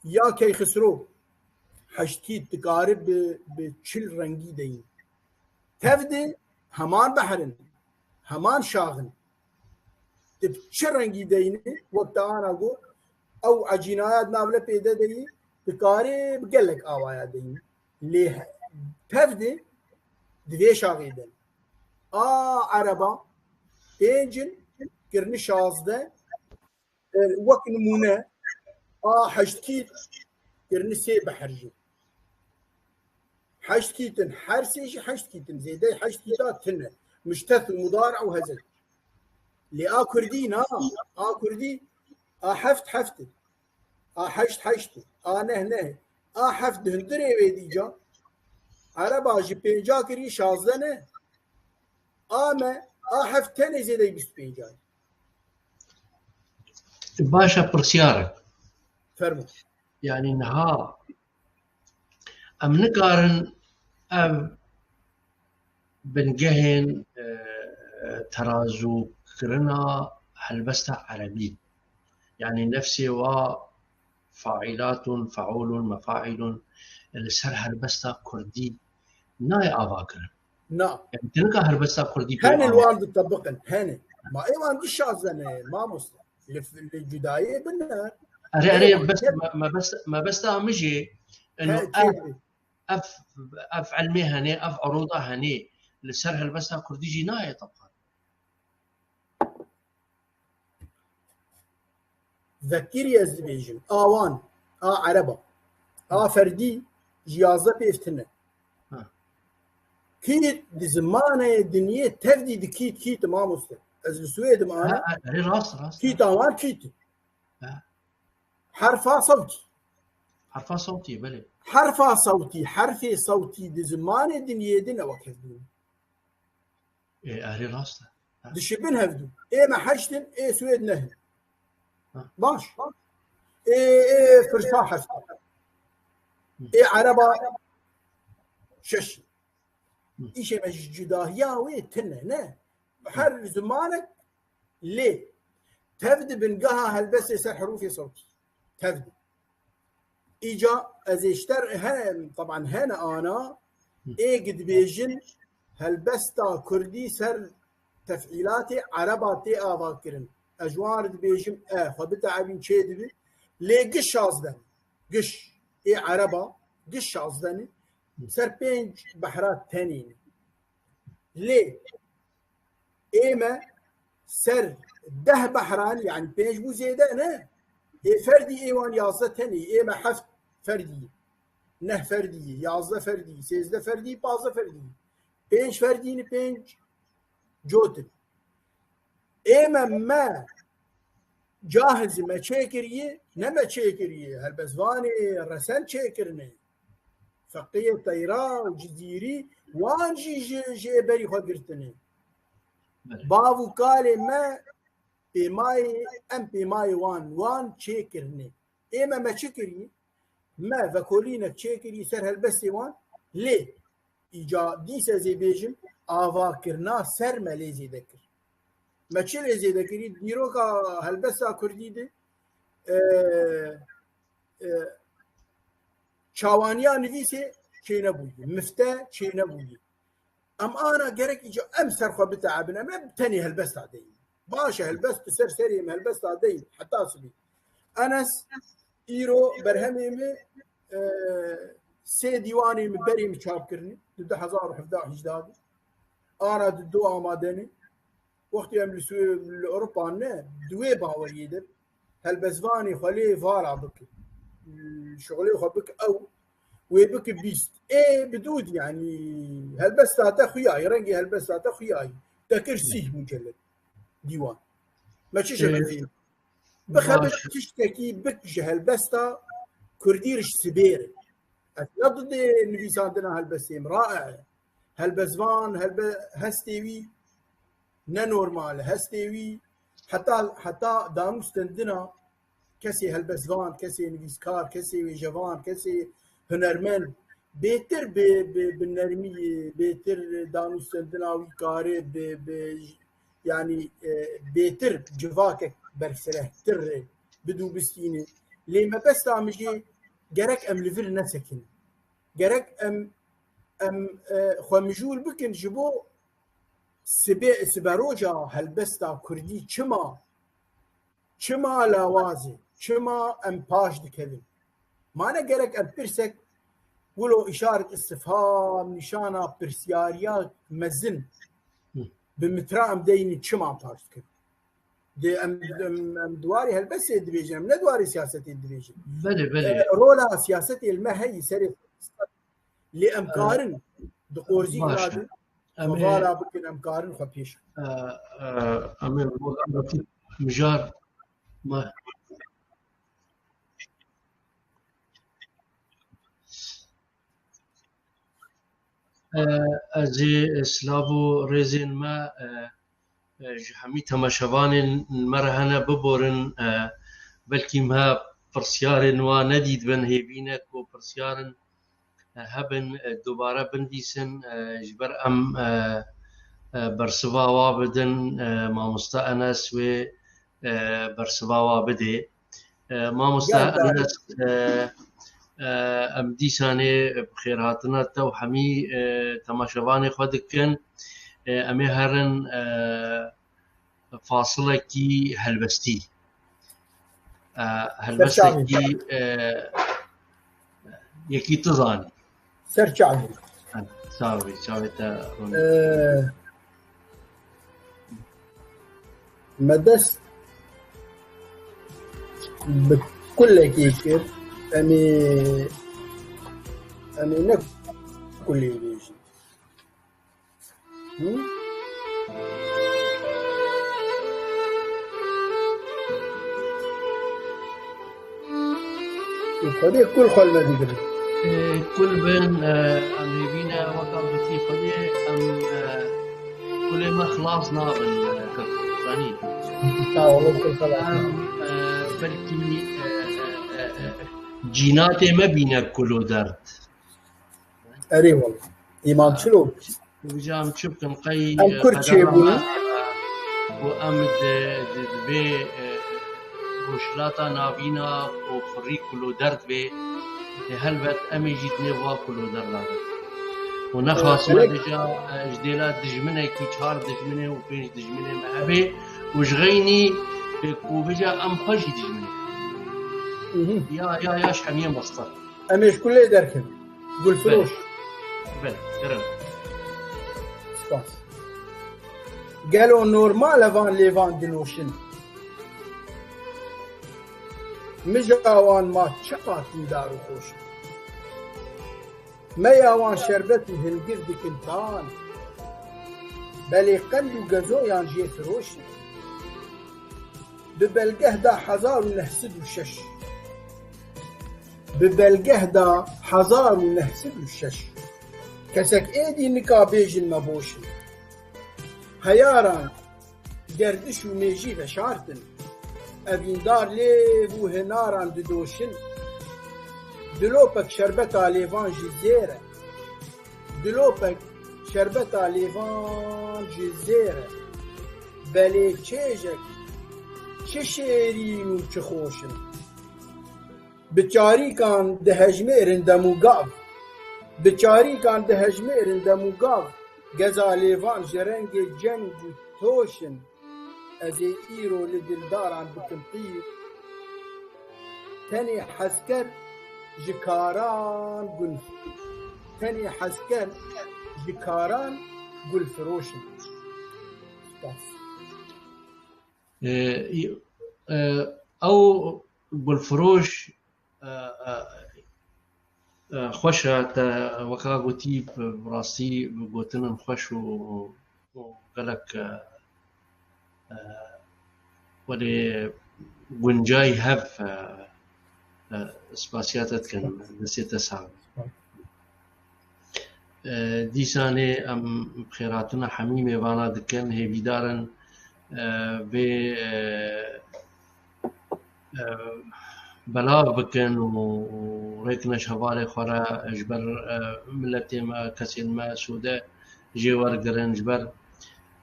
Ya Keyxisro, heşt kît, tu karib bi, bi çil rengî deyî. Tev de heman behr in, heman şax in. Tu bi çi rengî deyîne, wek te ana got, ew ecînaya di nav lepê de deyî, dikarê bi gelek awaya deyî. Lê he-, tev de di vê şaxê de. A ereba pênc in, kirine şazdeh, e, wek nimûne, a heşt kît, kirine sê behr jî. Heşt kît in, her sê jî heşt kît in. Zêdeyê heşt kîta tune. Muşteth û mudar û hezek. Lê a kurdî na, a kurdî a heft heft in. A heşt heşt in. A neh neh in. A heft di hundirê wê dî ca. Ereba ji pênca kirî şazdeh ne. A me, a heft tenê zêdeyî bîst û pênc in. Baş e, pirsyarek. Fermo. Yanî niha em nikarin ev bingehên, e, terazûkirina helbesta erebî, yanî nefsê wa faîlatun, feûlun, mefaîlun, li ser helbesta kurdî nayê avakirin. Na. Yani, tu nika helbesta kurdî pê Hene awa. Wan ditebiqin, hene. Ma ê wan di şazde ne, mamoste. Li, li cudayê bine. Erê, erê, bes, me, me bes, me besta min jî, eno He, ev, ev, ev ilmê hene, ev eroda hene, li ser helbesta kurdî jî nayê tebiqan. Vekirî ez dibêjim. A wan, a ereba, a ferdî ji yazdeh pêv tune. Ha. Kît di zimanê dinyê tevdî di kît, kît mamoste. Ez li Swêd im ana. Ha, ha, erê rast, rast. Kît a wan kît. Ha. Herfa sewtî. Herfa sewtî, belê. Herfa sewtî, herfê sewtî di zimanê dinyê din ew kevdûn. Ê, erê rast e. Ha. Dişibin hevdû. Ê me heşt in, ê Swêd neh in. Ha. Baş. Ê, ê firsa heft. Hı. Ê ereba şeş in. Hı. Îşê me ji cudahiya wê tune, ne? Hı. Her zimanek lê tev dibin geha helbestê ser herûfê sewtî. Tev dibin. Îca ez ê ji te re, he, teban hene ana, Hı. êk dibêjin helbesta kurdî ser tefîlatê ereba tê avakirin. Ez ji wan re dibêjim, e, xwe biteebîn çê dibi. Lê giş şazde ne. Giş. Ê ereba, giş şazde ne. Hı. Ser pênc behra tenê ne. Lê ê me ser deh behran, yani pênc bû zêde ne? Ê ferdî ê wan yazdeh tenê, ê me heft ferdî, neh ferdî, yazdeh ferdî, sêzdeh ferdî, pazdeh ferdî. Pênc ferdî ne, pênc cotin. Ê me, me cahizî me çêkiriye, ne me çêkiriye, helbestvanê resen çêkirine. Feqiyê Teyra û Cizîrî, wan jî ji, ji ê berî xwe girtine. Belê. Bav û kalê me pêmayê, em pêmayê wan, wan çêkirine. Ê me, me çi kirî? Me vekolînek çêkirî ser helbestê wan, lê îca dîse ez ê bêjim, avakirina ser me lê zêde kir. Me çi lê zêde kirî? Dîroka helbesta kurdî de, e, e, çawaniya nivîsê çênebûyî, mifte çênebûyî. Em ana gerek îca em ser xwe biteebin, em, em tenê helbesta deyin. Baş e, helbest tu ser serê em helbesta deyin, heta sibî. Enes îro berhemê min, e, sê dîwanê min berê min çap kirinî, di du hezar û hevdeh hejda de. Ana di do amade ne. Wextê em li Swê-, li Ewropa ne, di wê baweriyê de helbestvanê xwe lê vala bike. Şixulê xwe bike ew, wê bike bîst. Ê bi dûd, yanî helbesta te xuyayî, rengê helbesta te xuyayî. Te kir sîh mucellet dîwan. Me çi ji Ê, rengê? Bixebin baş. Tiştekî bik ji helbesta kurdî re ji sibê re. Ez ne didê nivîsandina helbestê min, rae. Helbestvan, helbe-, hestê wî ne normal e. Hestê wî heta, heta danûstendina kesê helbestvan, kesê nivîskar, kesê wêjevan, kesê hunermend bêtir bi, bi, bi nermiyê, bêtir danûstendina wî kare bi, bi, yanî, e, bêtir civakek berfirehtir bidû bistîne. Lê mebesta min jî gerek em li vir nesekinin. Gerek em, em, e, xwe mijûl bikin ji bo sibê, siberoja helbesta kurdî çima, çima lawaz e, çima em paş dikevin. Ma ne gerek em pirsek wilo îşaret istifham, nîşana pirsiyariya mezin Hı. bi mitra em deynin çima em paş dikevin. Dê em, em, em di warê helbestê dibêjin, em ne di warê siyasetê dibêjin. Belê, belê. E, rola siyasetê li me heyî serê lê em E, karin di qorzî baş e. Em ê vala bikin, em karin xwe pêş. E, e, em ê mijar me. E, ez ê silav û rêzên me, e, e, ji hemî temaşevanên me re hene biborin, e, belkî me pirsyarên wa nedîtibin, hêvî ne ku pirsyarên, e, hebin, e, dubare bindîsin, e, ji ber em, e, e, bersiva wa bidin, e, mamoste Enes wê, e, bersiva wa bidê. E, mamoste Enes, e, E, em dîsanê bi xêrhatina te û hemî, e, temaşevanê xwe dikin. E, em ê herin, e, fasilekî helbestî. E, helbestekî, e, yekî tu zanî. Ser çavê. Sağ ol, çavê te ron. E, me dest bi kulekê kir. Em ê, em ê ne kulê bêjin. Hı? Xwedê kul xwe li me digirin. Ê, kul bin, e, em hêvî ne, weka gotî Xwedê, em, e, kulê me xilas nabin, e, kir, zanî. Sağ olun, kul xelas. Em, e, belkî, e, e, e, e, cînatê me bîne kul û derd. Erê wala. Îmam çilo. Vêca em çi bikin, qey, em e, kur qedera çêbûne me, e, û em di, di, di vê, e, rojhilata navîna û xurî kuloderd bê, e, helbet em ê jî dinê va kuloderda bin. Û nexasime, e, vêca, e, ji dêla dijminekî, çar dijminê û pênc dijminê me hebe û ji xeynî, e, ku vêca em xwe jî dijminê. Hı hı. Ya, ya, ya, ji hemiyên bastir. Em ê ji kulê derkevin. Gulfiroş. Belê. Belê, gerek. Spas. Gelo normal e van lêvan dinoşin? Mija wan ma çiqas dîndar û xweş in? Meya wan şerbet û hingir dikin tan. Belê qend û gezoyan jê firoş in. Bi belgeh da hezar û neh sed û şeş. Bi belgeh da hezar û neh sed û şeş. Kesek êdî nika bêjin me boş in. Heyaran gerdiş û mêjî veşartin. Evîndar lêv û hinaran didoşin. Dilopek şerbeta lêvan jî zêr e. Dilopek şerbeta lêvan jî zêr e. Belê çêjek çi şêrîn û çi xweş in. Bi çarîkan dihejmêrin dem û gav. Bi çarîkan dihejmêrin dem û gav. Geza lêvan ji rengê ceng û toş in. Ez ê îro li dildaran bikim qîr. Tenê hezker ji karan gul. Tenê hezker ji karan gulfiroş in. Spas. E, e, ew gulfiroş, e, e, e, xweş e, te weka gotî, bi rastî gotinên xweş û, û gelek, e, e, welê guncay hev, e, e, spasiya te dikin, destê te sax be. E, dîsanê em bi xêrhatina hemî mêvana dikin, hêvîdar in, e, vê, e, e, belav bikin û, û rêkine ji hevalê xwe re ji ber, e, miletê me, kesên me sûde jê wergirin, ji ber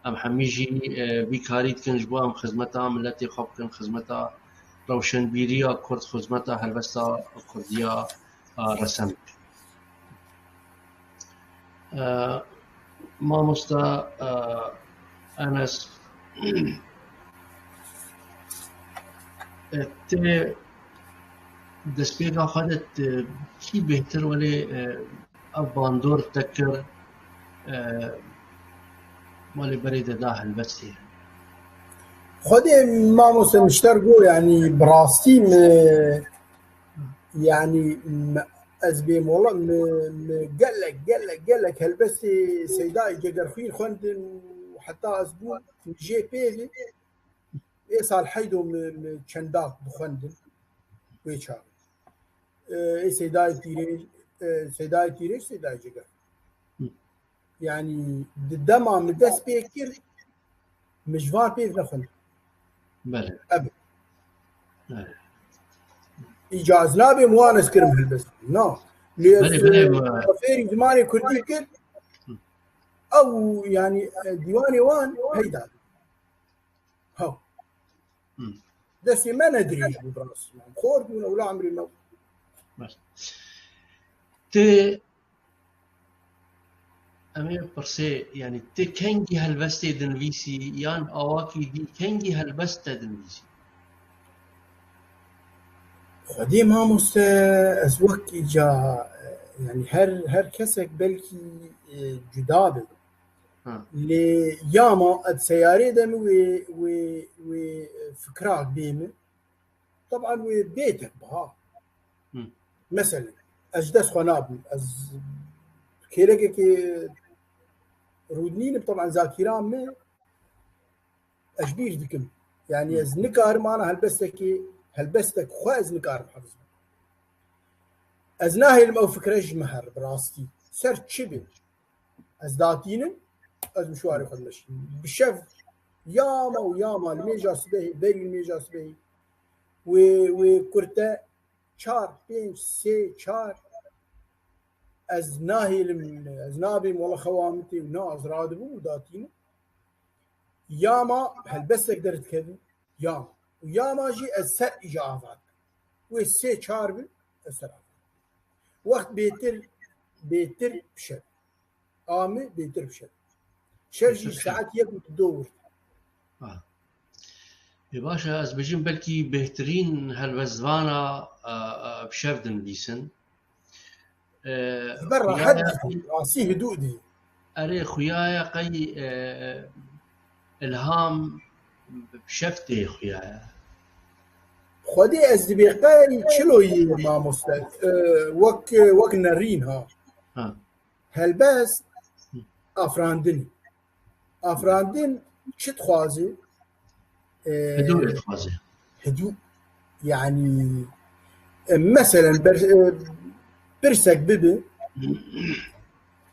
em hemî jî, e, vî karî dikin ji bo em xizmeta miletê xwe bikin, xizmeta rewşenbîriya Kurd, xizmeta helbesta Kurdiya, a, resem bikin. E, mamosta, e, Enes, e, tê destpêka xwe de te kî bêhtir welê, e, ev bandor te kir, e, welê berê de da helbestê? Xwedê mamoste min ji te re got, yanî bi rastî min, yanî me, ez bê mola min, min gelek, gelek, gelek helbestê Seydayê Cegerxwîn xwendin û heta ez bûm jê pêvê. Ê sal heydo min, min çendak dixwendin wê çaxê. Ê Seydayê Pîrêj, e, Seydayê Pîrêj, Seydayê Ceger. Hı. Yanî di dema min dest pê kir, min ji van pêv nexwend. Belê. Ebe. Belê. Îca ez nabêm wan ez kirim helbest. Na. Lê ez, belê, belê, e, me fêrî zimanê kurdî kir. Hı. Ew, yanî, e, dîwanê wan peyda. Ha. Hı. Destê me ne dirêj bû, bi rastî. Xort bûn, ewla emrê me. Baş. Ti, em ê pirsê, yanî ti kengî helbestê dinivîsî yan awakî dî kengî helbest te dinivîsî? Xwedê mamoste, ez wek îca, yanî her, her kesek belkî, e, cuda be. Ha. Lê ya ma ez seyarê de min wê, wê, wê fikrak bê min. Teban wê bêtek biha. Hı. Meselen, ez ji dest xwe nabim. Ez kêlekekê rûdinînim, teban zakîran me, ez ji bîr dikim. Yanî Hı. ez nikarim ana helbestekê, helbestek xwe ez nikarim hifz bikim. Ez nahêlim ew fikre ji min here, bi rastî. Ser çi be? Ez datînim, ez mişwarê xwe dimeşînim. Bi şev ya ma û ya ma li mêja sibehê, berî li mêja sibehê wê, wê kurte çar, pênc, sê, çar, ez nahêlim, ez nabêm wela xewa min tê û na ez radibûm û datînim. Ya ma helbestek derdikevin, ya ma. Û ya ma jî ez ser îja ava dikim. Wê sê çar bin, ez ser ava dikim. Wext bêtir, bêtir bi şev. A min bêtir bi şev. Şev jî Bêtir bi şev. saet yek û du wir. Ha. Ê, baş e, ez bêjim belkî bêhtirîn helbestvana, e, e, bi şev dinivîsin. E, Ji ber xuya rehet ya dî, rastî hidû dî. Erê, xuya ya qey, e, e, ilham bi şev tê xuya ya. Xwedê ez dibê qey çilo yê mamoste, e, wek, wek nerîn ha. Ha. Helbest, Hı. afirandin. Afirandin çi dixwaze? E, Hidû dixwaze. Hidû. Yanî, e, meselen, ber-, e, pirsek bibi,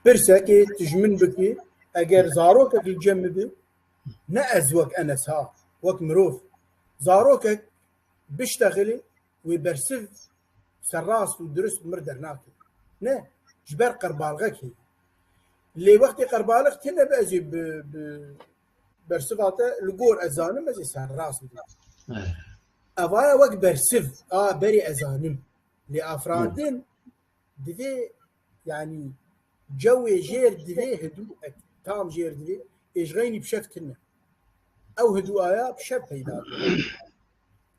pirsekê tu ji min bikî, eger zarokek li cem min bi, ne ez wek Enes ha, wek mirov. Zarokek biştexilî, wê bersiv serrast û dirust mir dernakeve. Ne, ji ber qerbalxek heye. Lê wextê qerbalix tune be, ez ê bi, bi bersiva te li gor ez zanim, ez ê serrast bidim. Evet. Evaya wek bersiv, a berê ez zanim. Lê afirandin divê, yanî cewê jêr divê hidû, tam jêr divê, ê ji xeynî bi şev tune. Ew hidûaya bi şev peyda dibe.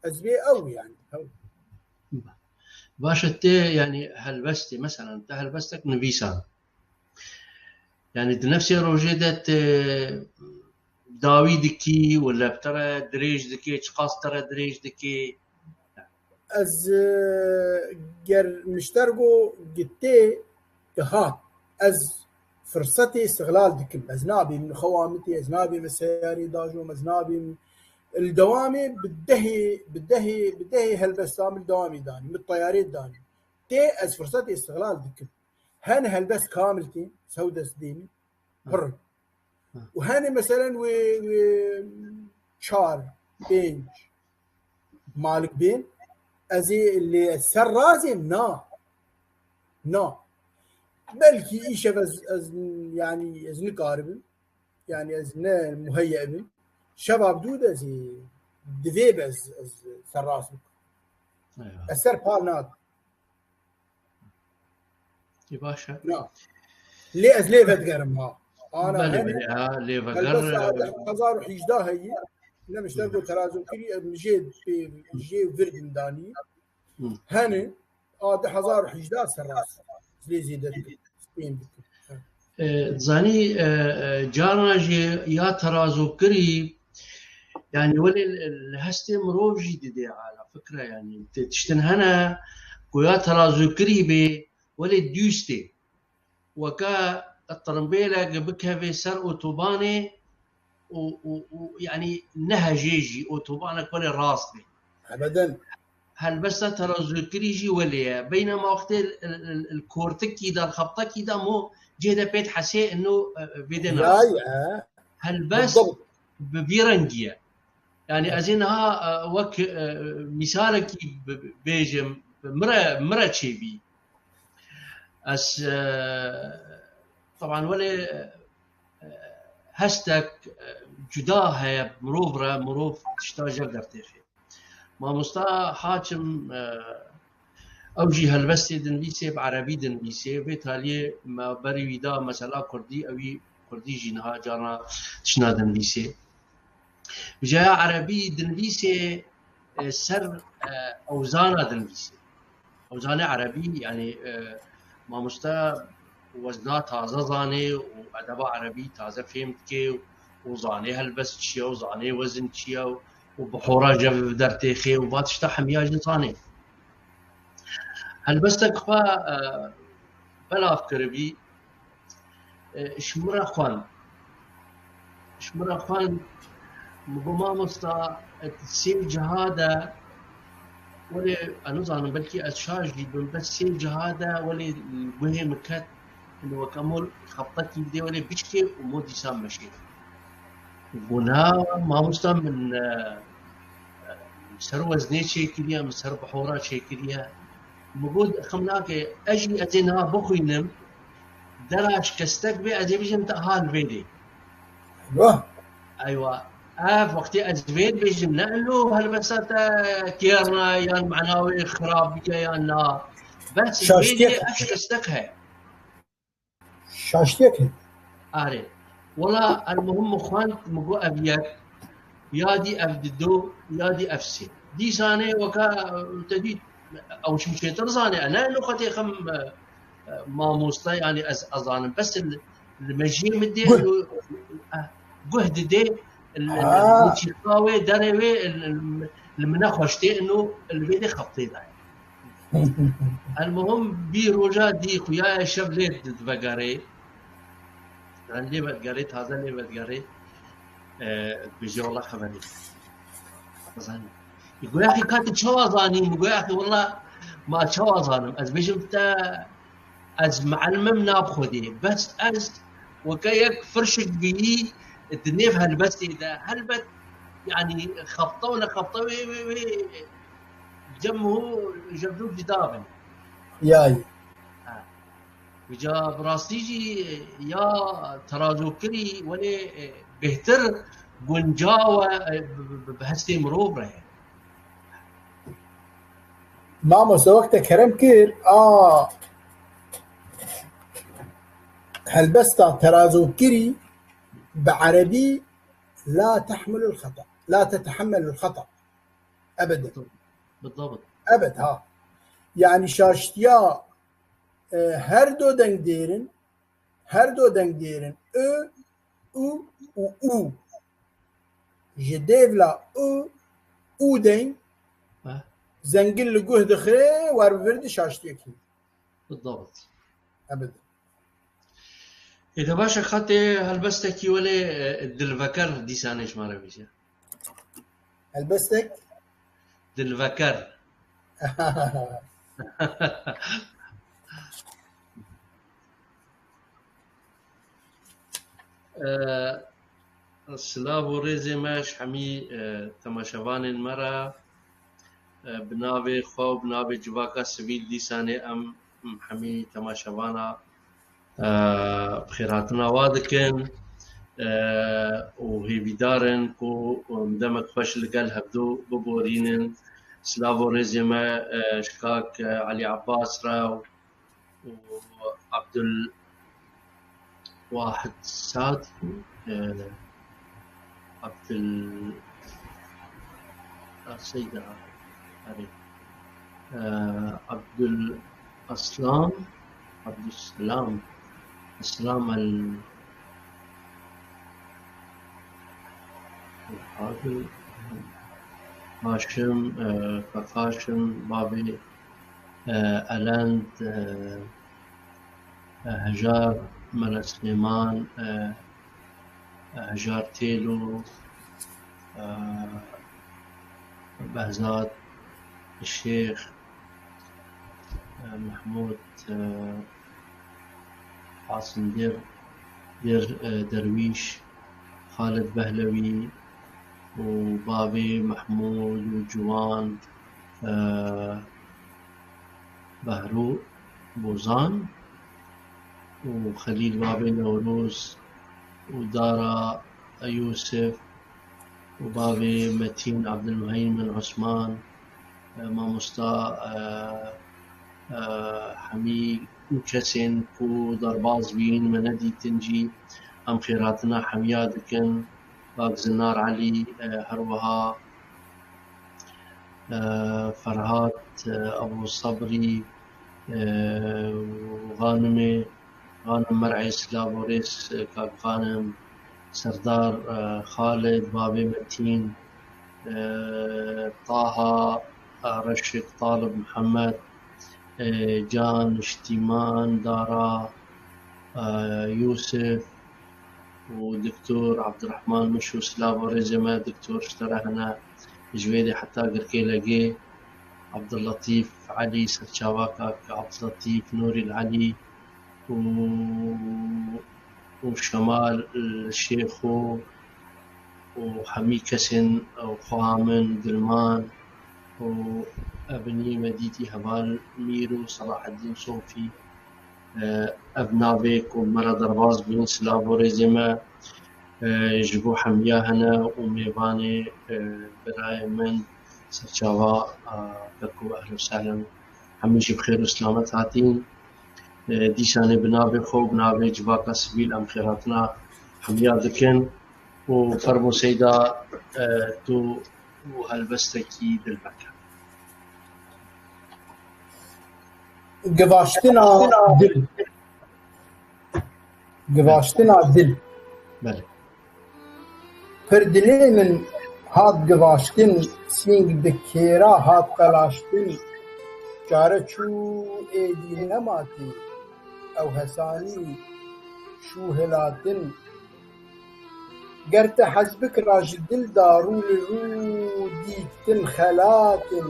Ez vê ew, yanî, ew. Baş e, tê, yanî, helbestê, meselen, te helbestek nivîsan. Yanî, di nefsê rojê de tê dawî dikî, wele bi te re dirêj dikê, çiqas te re dirêj dikê? Ez, e, ger miştergo gitê, hat, ez firsetê îstixlal dikim. Ez nabêm xewa min tê, ez nabêm seyarê dajom, ez nabêm li dewamê bi dehê, bi dehê, bi dehê helbesta min li dewamê danî, min teyarê danî. Tê ez firsetê îstixlal dikim. Hene helbest kamil tê, sewdest dêmî, Hı. pir. Hı. Û hene meselen wê, wê çar, pênc malik bên, ez ê lê ser razêm, na. Na. Belkî îşev ez, ez, yanî ez nikaribim. Yanî ez ne muheyye bim. Şeva bi dû de ez ê divê be ez, ez serrast bikim. Eyvallah. Ez ser pal nadim. Ê, baş e. Na. Lê ez lê vedigerim ha. Ana Belê, hene. Belê, ha, lê veger. Helbesta du hezar û hejdeh heyî. Ne mişter Hı. got terazokirî, em jê pê, jê vir dindanî. Hı. Hene, a du hezar û hejdeh serrast. Ez lê zêde dikim. Spêm dikim. E, zanî, e, e, carna jî ya terazokirî, yanî welê li, li hestê mirov jî didê ala fikre, yanî tê tiştin hene ku ya terazokirî bê, welê dûstê. Weke tirmbêlek bikeve ser otobanê û, û, û, yanî nehejê jî otobanek welê rast bê. Ebeden. Helbesta terazokirî jî welê ye. Beynema wextê li, li, li, li kortikî de, li xebtekî de mo cê de pêt hesê ino, e, e, vê de nas. Ya, ya. Helbest Bildibt. bi vî rengî ye. Yanî ez ê niha, e, wek, e, mîsalekî bi-, bi-, bêjim, mire, mire çêbî. Ez, e, teban welê, e, hestek, e, cuda heye mirov re, mirov tişta jev dertêxê. Mamosta Haçim, e, Ew jî helbestê dinivîsê, bi erebî dinivîsê. Vê taliyê me berî wî da mesela kurdî, ewî kurdî jî niha carna tişna dinivîsê. Bi caya erebî dinivîsê, e, ser, e, ewzana dinivîsê. Ewzanê erebî, yanî, e, mamoste wezna taze zanê û edeba erebî taze fêm dike û, û zanê helbest çi ye û zanê wezin çi ye û, û bi hora jev dertêxê û va tişta hemiya jî zanê. Helbestek xwe, e, belav kiribî, e, ji min re xwend. Ji min re xwend, min got, "Mamosta, e, sê ciha de, welê, ez nizanim, belkî ez şaş jî bim, bes sê ciha de, welê, guhê min ket, û weke mol xebtekî bidê, welê biçikê û mo dîsa meşê." Got, "Na, mamosta, min, e, ser weznê çêkiriye, min ser bihora çêkiriye." Min got, "Xem nake, ez jî ez ê niha bixwînim, dera şikestek bê, ez ê bijim te ha li vê dê." Wah. Eywa. Ev wextê ez vê dibêjim, ne ilo helbesta te kêrna yan mena wê xirabiye yan na. Bes vê dê ev şikestek heye. Şaştiyek heye. Arê. Wela, el muhim min xwend, min got ev yek, ya dî ev dido, ya dî ev sê. Dîsanê weke te dît, ew çi çêtir zane, e, ne ilo xetê xem, e, e, mamoste, yanî ez, ez zanim. Bes li, li mejiyê min dê, Guh. ilo, e, guh didê, li, li, Ha. Mûsîqa wê, derê wê, li, li, li min nexweş tê, ino li vê dê xebtê dayê. Elmuhim, bî roja dî xuya ye, şev lê di-, divegerê. Yanî lê vedigerê, taze lê vedigerê. E, dibêje, "Wela xeberê." Zanî. Goya xî ka tu çawa zanî? Min goya xî, "Wela ma çawa zanim?" Ez bêjim te, ez mielmim nav Xwedê. Bes ez weke yek firşik bîyî di nêv helbestê de. Helbet, yanî xefta û nexefta wê, wê, wê cem û jevdû cida bin. Yay. Ha. Vîca bi rastî jî ya terazokirî welê, e, bêhtir guncaw e, e, bi, bi, bi hestê mirov re ye. Mamoste, wek te kerem kir, a helbesta terazokirî bi erebî la tehmilul xeta, la tetehemmelul xeta. Ebeden. Bidabit. Ebed, ha. Yanî şaştiya, e, her do deng dêrin, her do deng dêrin, ö, u û u. Ji dêvla u, u deng, Ha. Zengin li guh dixê, wer bi vir di şaştiyekî. Bidabit. Ebed. Ê de baş e, xatê helbestekî welê, e, dilveker dîsanê ji me re bêje. Helbestek? Dilveker. E, silav û rêzê me ji hemî, e, temaşevanên me re, e, bi navê xwe û bi navê civaka sivîl dîsanê em hemî temaşevana, e, bi xêrhatina wa dikin, e, û hêvîdar in ku, e, demek xweş li gel hevdû biborînin. Silav û rêzê me, e, ji kak, e, Elî Abbas re û Abdul Wahid Sad, e, Abdul, a, Seyda, erê. E, Abdul Aslam, Abdusselam, Aslam El, El Adil, Haşim, e, Kak Haşim, Babê, e, Elend, e, e, Hejar Mele Silêman, e, e, Hejar Têlo, e, Behzat Şêx, e, Mehmûd, e, Qasim Dêr, Dêr, e, Derwîş, Xalid Behlewî û bavê Mehmûd û Ciwan, e, Behro Bozan û Xelîl Babê Newroz û Dara Yûsif û bavê Metîn Abdulmuheymin Osman, e, mamosta, e, hemî kesên ku derbas bîn, me nedîtin jî, em xêrhatina hemiya dikin. Kak Zinar Elî, e, her wiha, e, Ferhat, e, Ebû Sebrî, e, Xanimê, Xanim Mer'ê, silav û rêz, e, Kak Xanim, Serdar, e, Xalid, Bavê Metîn, e, Taha, e, Reşik, Talib Mihemed, e, Can, Ştîman, Dara, e, Yûsif û Doktor Abdurrahman Mişû, silav û rêzê me, Doktor ji te re hene. Ji vê de heta Girkêlegê, Abdulletîf Elî, serçava Kak Abdulletîf, Nûrîl Elî, û, û Şemal Şêxo û hemî kesên xweha min, Dilman û Ebinî me dîtî, Heval Mîr û Selaheddîn Sofî. E, ev navê ku me re derbas bûn, silav û rêzê me, e, ji bo hemiya hene û mêvanê, e, birayê min, serçava, e, Keko, ehlen û sehlen. Hemî jî bi xêr û selamet hatîn. E, dîsanê bi navê xwe û bi navê civaka sivîl em xêrhatina hemiya dikin û fermo Seyda, e, tu û helbestekî dil veke. Givaştina dil. Givaştina dil. Belê. Pir dilê min hat givaştin, sîng bi kêra hat qelaştin. Çare çû êdî nematî, ew hesanî şû hilatin. Ger te hez bikira ji dil de rû li rû dîtin xelatin.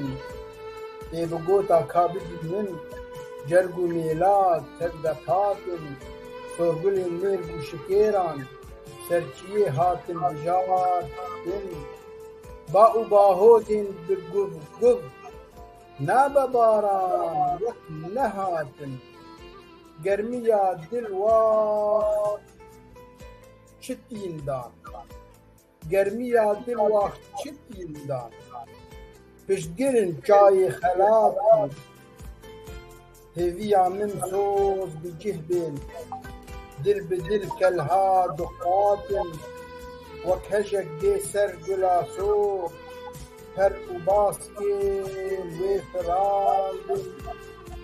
Tê bi gota ka bibînin, cerg û mêla tev de patin. Sorgulên mêrg û şikêran, serçiyê hatin bijartin. Ba û bahotên bi guv guv, nabe baran wek nehatin. Germiya dil wa çi tîn dan. Germiya dil wa çi tîn dan. Piştgirin çayê xelat bû. Hêviya min soz bi cih bên. Dil bi dil kelha duqatin. Wek hejek bê ser gula sor. Per û baskên wê firandin.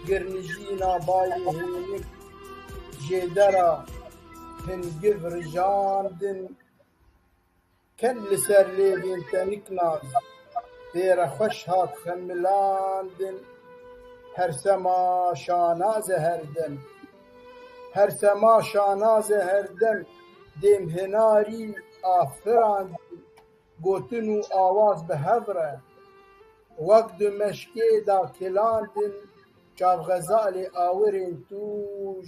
Girnijîna bayê hênik. Jêdera hingiv rijandin. Ken li ser lêvên tenik naz, pêre xweş hat xemilandin. Her sema şanaze herdem, her sema şanaze herdem, dêm hinarî afirandin. Gotin û awaz bi hev re, wek du meşkê da kilandin. Çav xezalê awirên tûj,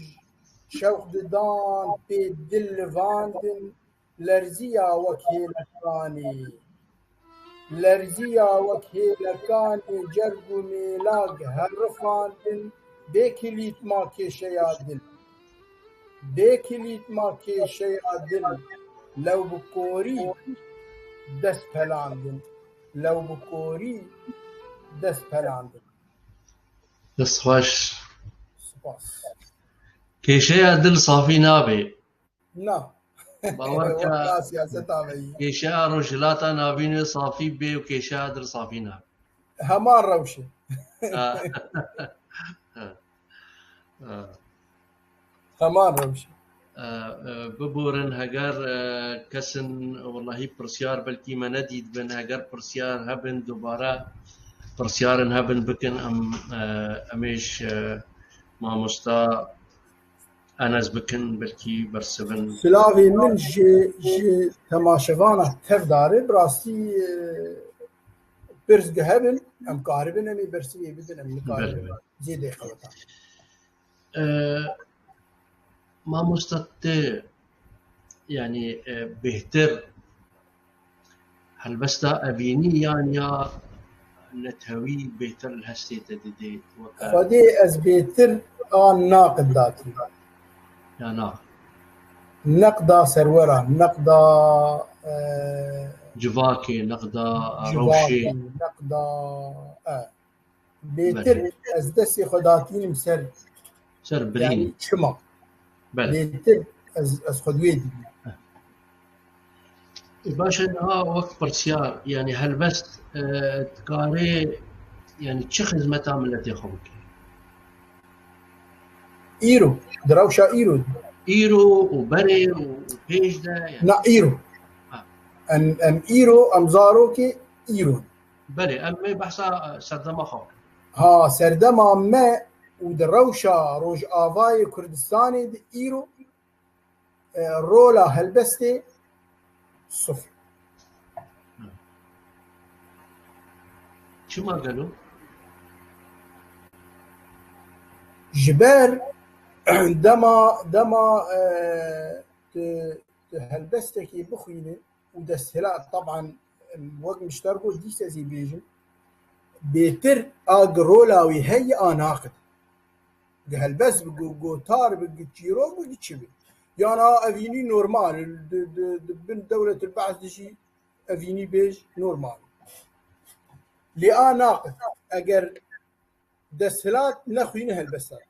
şewq didan pê dil livandin. Lerziya wek hêlekanê, lerziya wek hêlekanê, cerg û mêlag herifandin, bê kilîtma kêşeya dil, bê kilîtma kêşeya dil, lew bi korî dest pelandin, lew bi korî dest pelandin. Dest xweş. Spas. Kêşeya dil safî nabe. Na. Bawer ke Wela siyaseta me yî. Kêşeya Rojhilata Navîn wê safî bê û kêşeya dil safî nabe. Heman rewşe. Ha. Ha. Ha. Heman rewşe. E, e, biborin, heger, e, kesin, wellahî, pirsyar belkî me nedît bin, heger pirsyar hebin, dubare pirsyarên hebin bikin, em, e, em ê ji, e, mamosta Enes bikin, belkî bersivin. Silavê min ji, ji temaşevana tevdar e, bi rastî, e, pirs hebin, em karibin, em ê bersivê bidin, em nikaribin. Belê, belê. Zêde xewetan. E, mamosta te, yanî, e, bêhtir helbesta evînî yan ya netewî bêhtir li hestê te didê weke Xwedê ez bêhtir a naqid datî. Ya na. Neqda serwera, neqda, e, Civakê, neqda civakê, rewşê. Neqda, e. Bêtir Belê. Ez destê xwe datînim ser Ser birîn. Yanî çima? Belê. Bêtir ez, ez xwe di wê dibînim. E, baş e, niha wek pirsyar, yanî helbest, e, dikarê, yanî çi xizmeta miletê xwe bike? Îro, di rewşa îro de. Îro û berê û pêş de, yanî. Na, îro. Ha. Em, em îro, em zarokê îro. Belê, em ê behsa, e, serdema xwe bikin. Ha, serdema me û di rewşa Rojavayê Kurdistanê de îro, e, rola helbestê sifir. Çima gelo? Ji ber dema, dema, e, tu, tu helbestekî bixwînî û desthilat, teban, wek min ji te re got, dîsa ez ê bêjim, bêtir a gi rola wî heye a naqid. Gi helbest bi, gu-, gotar bi, gi çîrok bi, gi çi bi. Yan a evînî normal, di, di, di bin dewletil behs dijî evînî bêj normal. Lê a naqid, eger desthilat nexwîne helbesta te.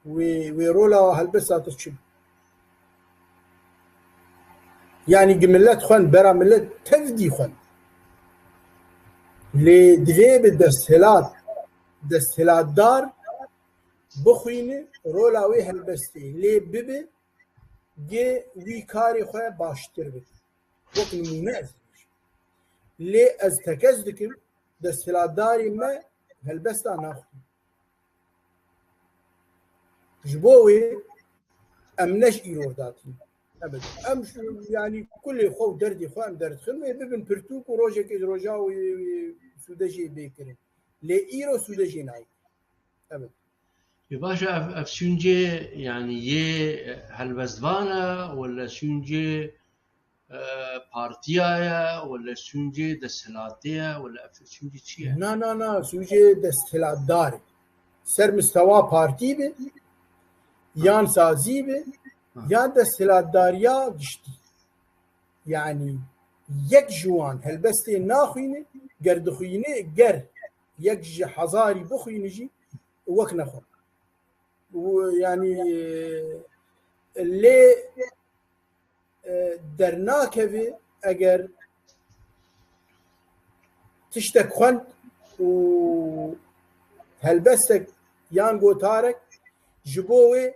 Wê, wê rola helbesta te çi? Yanî gi millet xwend, bera millet tevdî xwend. Lê divê bi desthilat, desthilatdar bixwîne rola wê helbestê. Lê bibe gi wî karê xwe baştir bike. Wek nimûne ez dibêjim. Lê ez tekez dikim, desthilatdarê me helbesta naxwîne. Ji bo wê em ne ji îro re datîn. Ebed. Em ji, yanî kulê xwe û derdê xwe em derdixin wê bibin pirtûk û rojekê ji roja wê, wê sûde jê bê kirin. Lê îro sûde jê nayê. Ebed. Ê baş e, ev, ev sûncê, yanî yê helbestvan e, wele sûncê, e, partiya ye, wele sûncê desthilatê ye, wele ev sûncê çi ye? Na, na, na, sûncê desthilatdar e. Ser mistewa partî be, yan sazî be, Ha. yan desthilatdariya giştî. Yanî yek ji wan helbestê naxwîne, ger dixwîne, ger yek ji hezarî bixwîne jî wek nexwe. Û yanî, e, lê, e, dernakeve eger tiştek xwend û helbestek yan gotarek ji bo wê,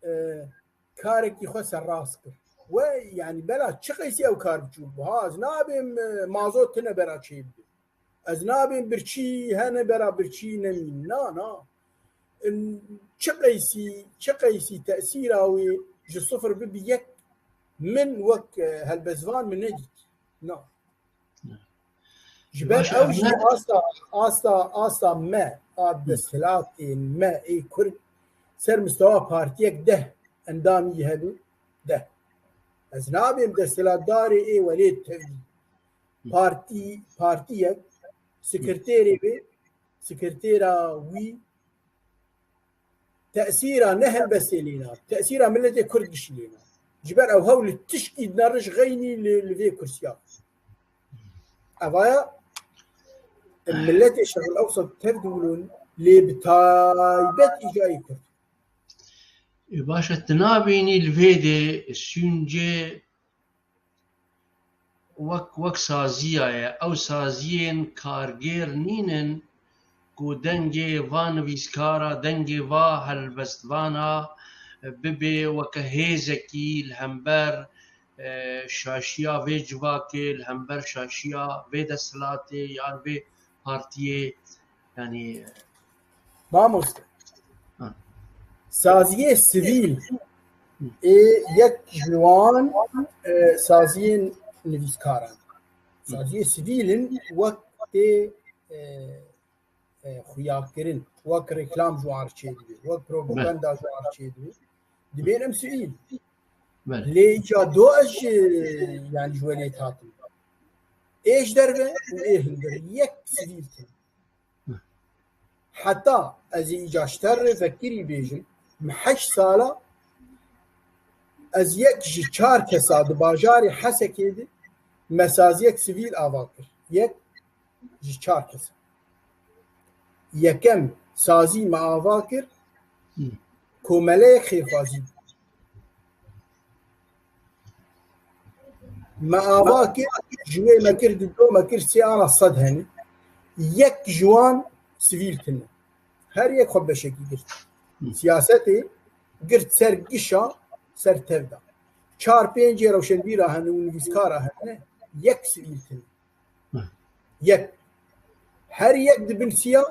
e, karekî xwe serrast kir. We, yanî bela çi qeysî ew kar biçûk bû. Ha, ez nabêm, e, mazot tune bera çêbibe. Ez nabêm birçî hene bera birçî nemîn. Na, na. Em, çi qeysî, çi qeysî tesîra wê ji sifir bibi yek, min wek, e, helbestvan min nedît. Na. Ji ber Baş e, ew jî Ahmet. asta, asta, asta me, a desthilatên me ê Kurd ser mistewa partiyek deh endamî hebe, deh. Ez nabêm desthilatdarê ê welê tevî. Partî, partiyek, sekreterê wê, sekretera wî, tesîra ne helbestê lê nake, tesîra miletê Kurd gişî lê nake. Ji ber ew hewl li tişkî di nerij xeynî li, li vê kursiya. Evaya miletê Şerqil Ewsat tev diwilon, lê bi taybet îcayê Kurd. Ê, baş e, tu nabînî li vê de sûncê wek, wek saziya ye. Ew saziyên kargêr nînin ku dengê va nivîskara, dengê va helbestvana bibe weke hêzekî li hember, e, şaşiya vê civakê, li hember şaşiya vê desthilatê yan vê partiyê. Yanî, Mamoste. Ha. Saziyê sivîl ê yek ji wan, e, saziyên nivîskaran. Saziyê sivîl in wek tê, e, e, xuyakirin, wek reklam ji wan re çêdibe, wek propaganda ji wan re çêdibe. Dibên em sivîl. Belê. Lê îca do ez ji, yanî ji welêt hatim. Ê ji derve û ê hundir yek sivîl tê. Heta ez ê îca ji te re vekirî bêjim, min heşt sala ez yek ji çar kesa di bajarê Hesekê de me saziyek sivîl ava kir. Yek ji çar kesa. Yekem sazî me ava kir, komeleyek xêrxwazî. Me ava kir, ji wê me kir du, me kir sê ana sed hene. Yek ji wan sivîl tine. Her yek xwe beşekî girt. Siyasetê girt ser gişa, ser tev da. Çar pêncê rewşenbîra hene û nivîskara hene, yek sivîl tine. Yek. Her yek di bin siya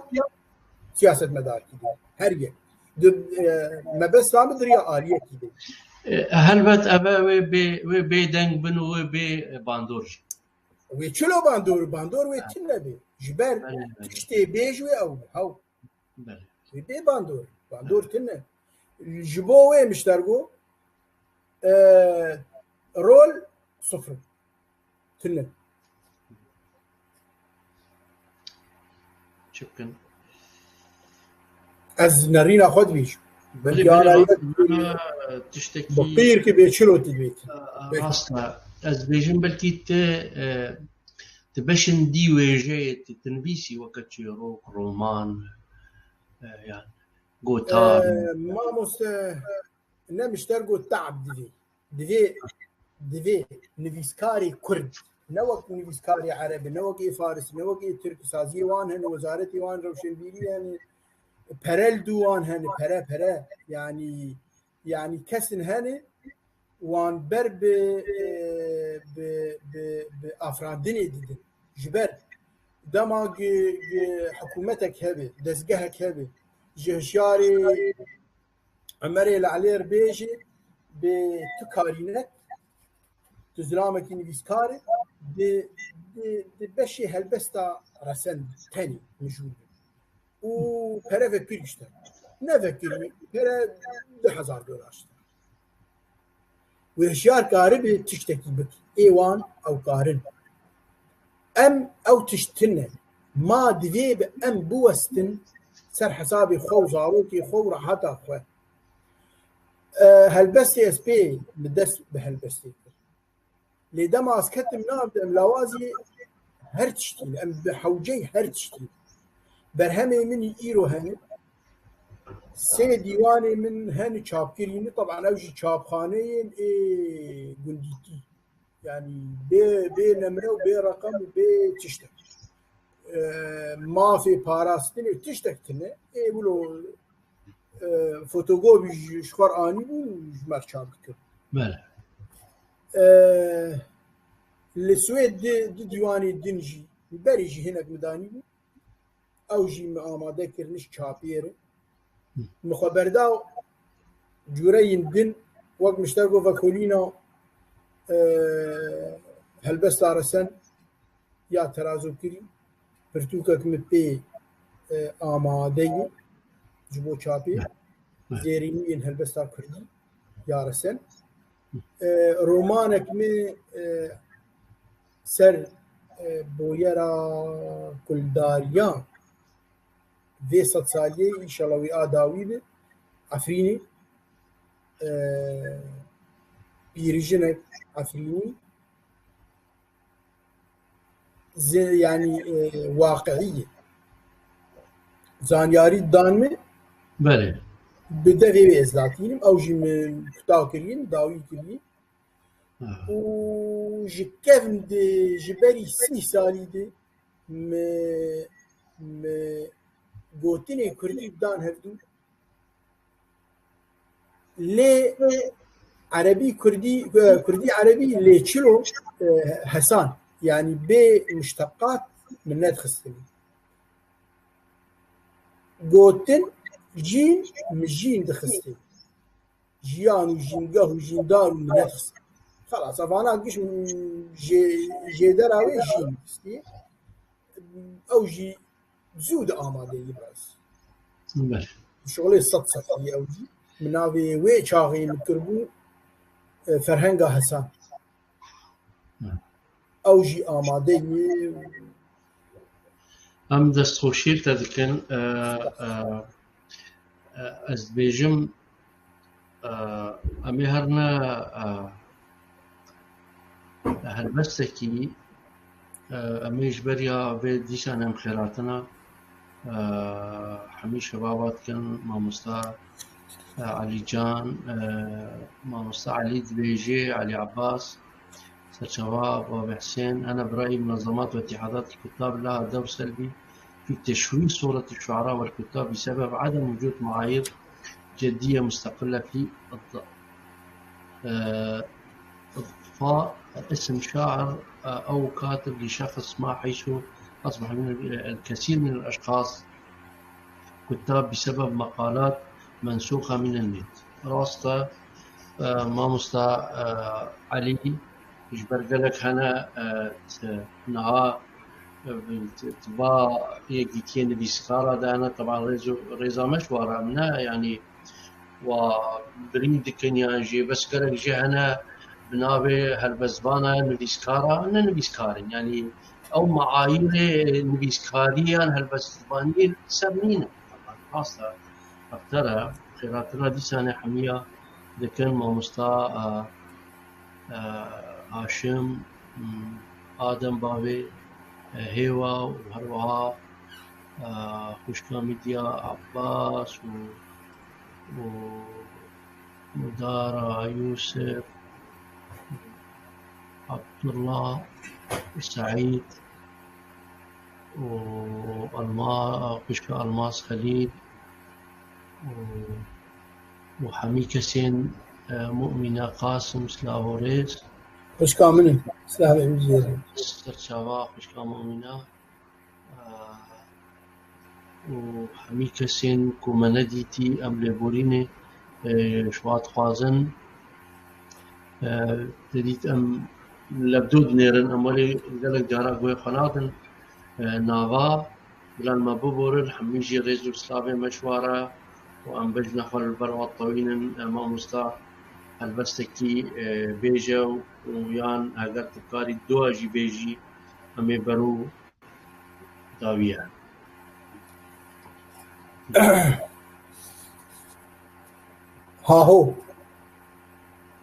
siyasetmedarekî de. Her yek. Di, e, mebesta min di riya aliyekî de. E, helbet ev e wê bê, wê bê deng bin û wê bê bandor jî. Wê çilo bandor, bandor wê tune be. Ji ber tiştê bê ji wê ew be. Hew. Belê. Wê bê bandor. Bandor tune. Ji bo wê miştergo, e, rol sifir. Tune. Çi bikin? Ez nerîna xwe dibêjim. Belkî ana yek tiştekî bi qîr ki bê çilo dibêt. Rast e. Ez dibêjim belkî te, e, ti beşin dî wêjeyê ti, ti nivîsî weke çîrok, roman, e, yan gotar. E, mamoste, ne mişter got te'b divê. Divê, divê nivîskarê Kurd, ne wek nivîskarê Ereb, ne wek ê Faris, ne wek ê Tirk, saziyê wan hene, wezaretê wan rewşenbîrî hene, pere li dû wan hene, pere, pere. Yanî, yanî kesin hene, wan ber bi, e, bi, bi, bi afirandinê didin. Ji ber dema gi, gi hikûmetek hebe, dezgehek hebe, ji hişyarê Emerê li Elêr bêjî bê tu karînek, tu zilamekî nivîskar e, di, di, di beşê helbesta resen tenî mijûl be. Û pere vekirî işte. Ne vekirî, pere du hezar dolar işte. Wê hişyar karibe tiştekî bike. Ê wan ew karin. Em ew tişt tune. Ma divê bi em biwestin ser hesabê xwe û zarokê xwe û rehata xwe. E, helbestê ez pê li dest bi helbestê kir. Lê dema ez ketim nav de em lawazî her tiştî ne. Em bi hewceyî her tiştî ne. Berhemê min î îro hene. Sê dîwanê min hene çapkirî ne. Teban ew jî çapxaneyên ê gundîtî. Yanî bê, bê nemre û bê reqem û bê tiştek. E, mafê parastinê tiştek tune. Ê wilo, e, fotokopî ji, ji xwe re anîbûn û ji me re çap dikir. Bele. E, li Swêd di, di dîwanê din jî, berê jî hinek min danîbû. Ew jî min amade kiriniş çapiyê re. Min xwe berda cûreyên din, wek mişter got vekolîna, e, helbesta resen ya terazokirî, pirtûkek min pê, e, amade ye ji bo çapê. Zêrîniyên helbesta kurdî ya resen. E, romanek min, e, ser, e, boyera kuldariya vê sedsaliyê, înşallah wî a dawî bi. Efrînê, e, pîrijinek Efrînî, ze-, yanî, e, waqiî ye. Zanyarî dan min. Belê. Bi devê wê ez datînim. Ew jî min kuta kiriye, min dawî kiriye. Ha. Û ji kevn de, ji berî sî salî de mi, mi gotinê kurdî dan hevdû. Lê erebî kurdî, e, kurdî erebî lê çilo, e, hesan. Yanî bê mişteqat min nedixistin. Gotin jîn, min jîn dixistin. Jiyan û jîngeh û jîndar û min nedixistin. Xelas, evana giş min jê, jêdera wê jîn dixistî. Ew jî zû di amadeyî bes. Belê. Şixulê sed sedî ew jî. Min navê wê çaxê min kiribû, e, Ferhenga Hesan. Hı. Ew jî amade ye. Em destxweşî li te dikin. E, e, e, ez dibêjim, e, em ê her ne, e, helbestekî, e, em ê ji beriya vê dîsan em xêratina, e, Hemî şebaba dikin, mamosta, e, Elî Can, e, mamosta Elî dibêjê, Elî Abbas, serçava Babê Hisên, أنا برأيي منظمات واتحادات الكتاب لها دور سلبي في تشويه صورة الشعراء والكتاب بسبب عدم وجود معايير جدية مستقلة في الض-، آه، إضفاء اسم شاعر، آه، أو كاتب لشخص ما، حيث أصبح من ال-، الكثير من الأشخاص كتاب بسبب مقالات منسوخة من النت. Rast e, e, mamosta, e, Elî, ji ber gelek hene, e, t-, niha, e, t-, tiba yekîtiyê nivîskara de hene, teban rêz û, rêza me ji wara em ne, yanî wa birî dikin yan jî, bes gelek jî hene bi navê helbestvana nivîskara, ne nivîskar in. Yanî ew meayîrê nivîskariyan helbestvaniyê li ser nîne. Rast e, xeter e, xêratina dîsanê hemiya dikin mamosta, e, e, Haşim, m, Adem Bavê, e, Hêwa û her wiha, e, xwişka Midya Abbas û, û Mudara Yûsif, Abdullah, Seîd û Alma-, xwişka Almaz Xelîl û û hemî kesên, e, Mumîne Qasim, silav û rêz. Xwişka min in, silav û rêz. Serçava xwişka Mumîne, e, û hemî kesên ku me nedîtî, em lêborînê, e, ji we dixwazin. E, te dît em levdo dinêrin, em welê gelek cara guhê xwe nadin, e, nava. Bila li me biborin, hemî jî rêz û silavê me ji we re û em bejna xwe li ber we tewînin. E, mamosta, helbestekî, e, bêje û, û yan heger tu bikarî dua jî bêjî, em ê ber û dawiye. Haho.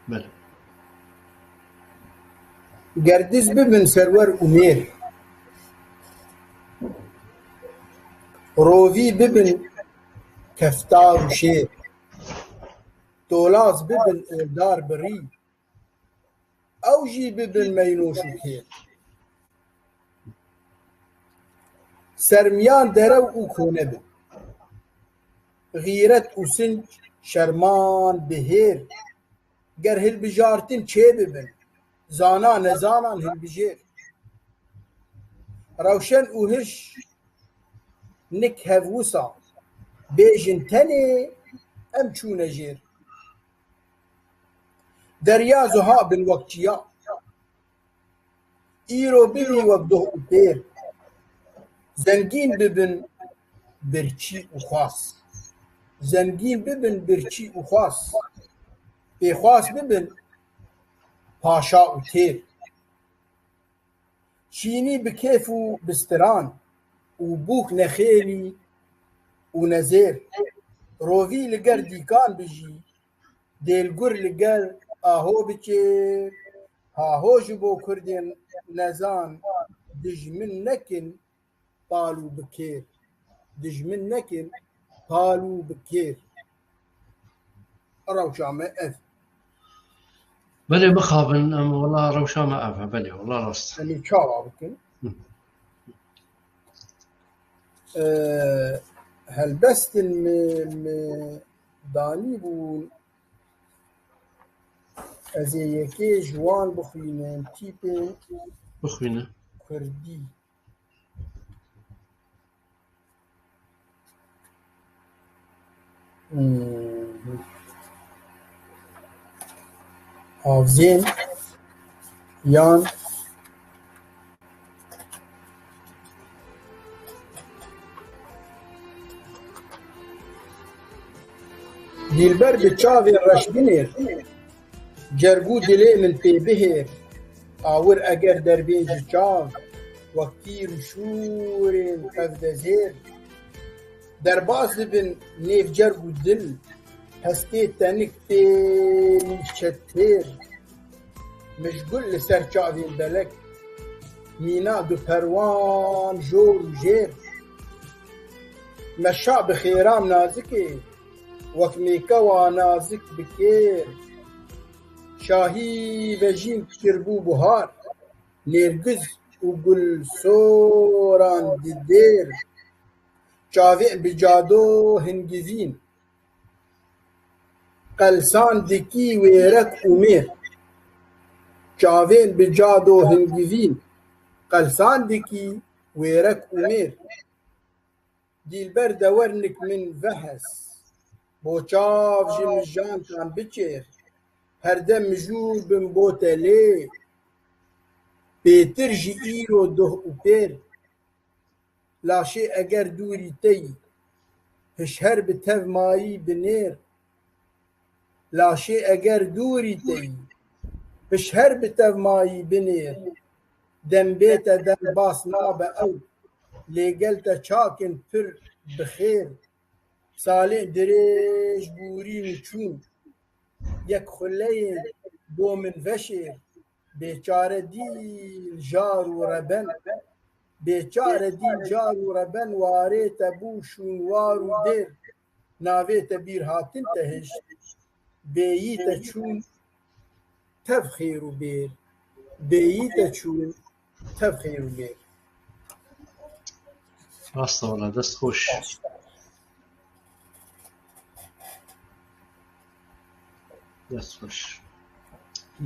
Belê. Gerdiz bibin serwer û mêr. Rovî bibin keftar û şêr. Tolaz bibin oldar bi rî. Ew jî bibin meynoş û kêr. Sermiyan derew û kone bin. Xîret û sinc şerman bihêr. Ger hilbijartin çê bibin, zana nezanan hilbijêr. Rewşen û hiş nik hevwisa, bêjin tenê em çûne jêr. Derya zuha bin wek çiya. Îro bibî wek doh û pêr. Zengîn bibin birçî û xwas. Zengîn bibin birçî û xwas. Pêxwas bibin paşa û têr. Şînî bi kêf û bi stiran û bûk nexêlî û nezêr. Rovî li ger dîkan bijî, dêlgur li ger aho bikêr. Haho ji bo kurdên nezan dijmin nekin, pal û bi kêr. Dijmin nekin, pal û bi kêr. Rewşa me ev. Belê, bixabin, em wela rewşa me ev e, belê, wela rast. Em ê çawa bikin? Hı. Ee, helbestin me, me danî bûn. Ez ê yekê ji wan bixwînim, tîpên Bixwîne. Kurdî. Hmm. Avzên yan Dilber bi çavên reş binêr, cerg û dilê min pê bihêr. Awir eger derbê ji çav, wek tîr û şûrên qevdezêr. Derbas dibin nêv cerg û dil, hestê tenik tê nîvçe têr. Mijgul li ser çavên belek, mîna du perwan jor û jêr. Meşa bi xêram nazik ê, wek mêkewa nazik bi kêr. Şahî vejîn kiribû buhar, nêrgiz û gul soran di dêr. Çavê bi cado hingivîn, qelsan dikî wêrek û mêr. Çavên bi cado hingivîn, qelsan dikî wêrek û mêr. Dîlber dewernik min vehes, bo çav ji mijantan biçêr. Herde mijûl bin bo te lê, bêtir ji îro doh û pêr. Laşê eger dûrî teyî, hişher bi tev mayî binêr. Laşê eger dûrî teyî, hişher bi tev mayî binêr. Dem bê te dem bas nabe ew, lê gel te çakin pir bi xêr. Salê dirêj bûrîn û çûn, yek xuleyên bo min veşêr. Bêçare dîl jar û reben, bêçare dîl jar û reben, warê te bû şûnwar û dêr. Navê te bîr hatin te hişt, bêyî te çûn tev xêr û bêr. Bêyî te çûn tev xêr û bêr. Rast e wala, dest xweş. Dest xweş.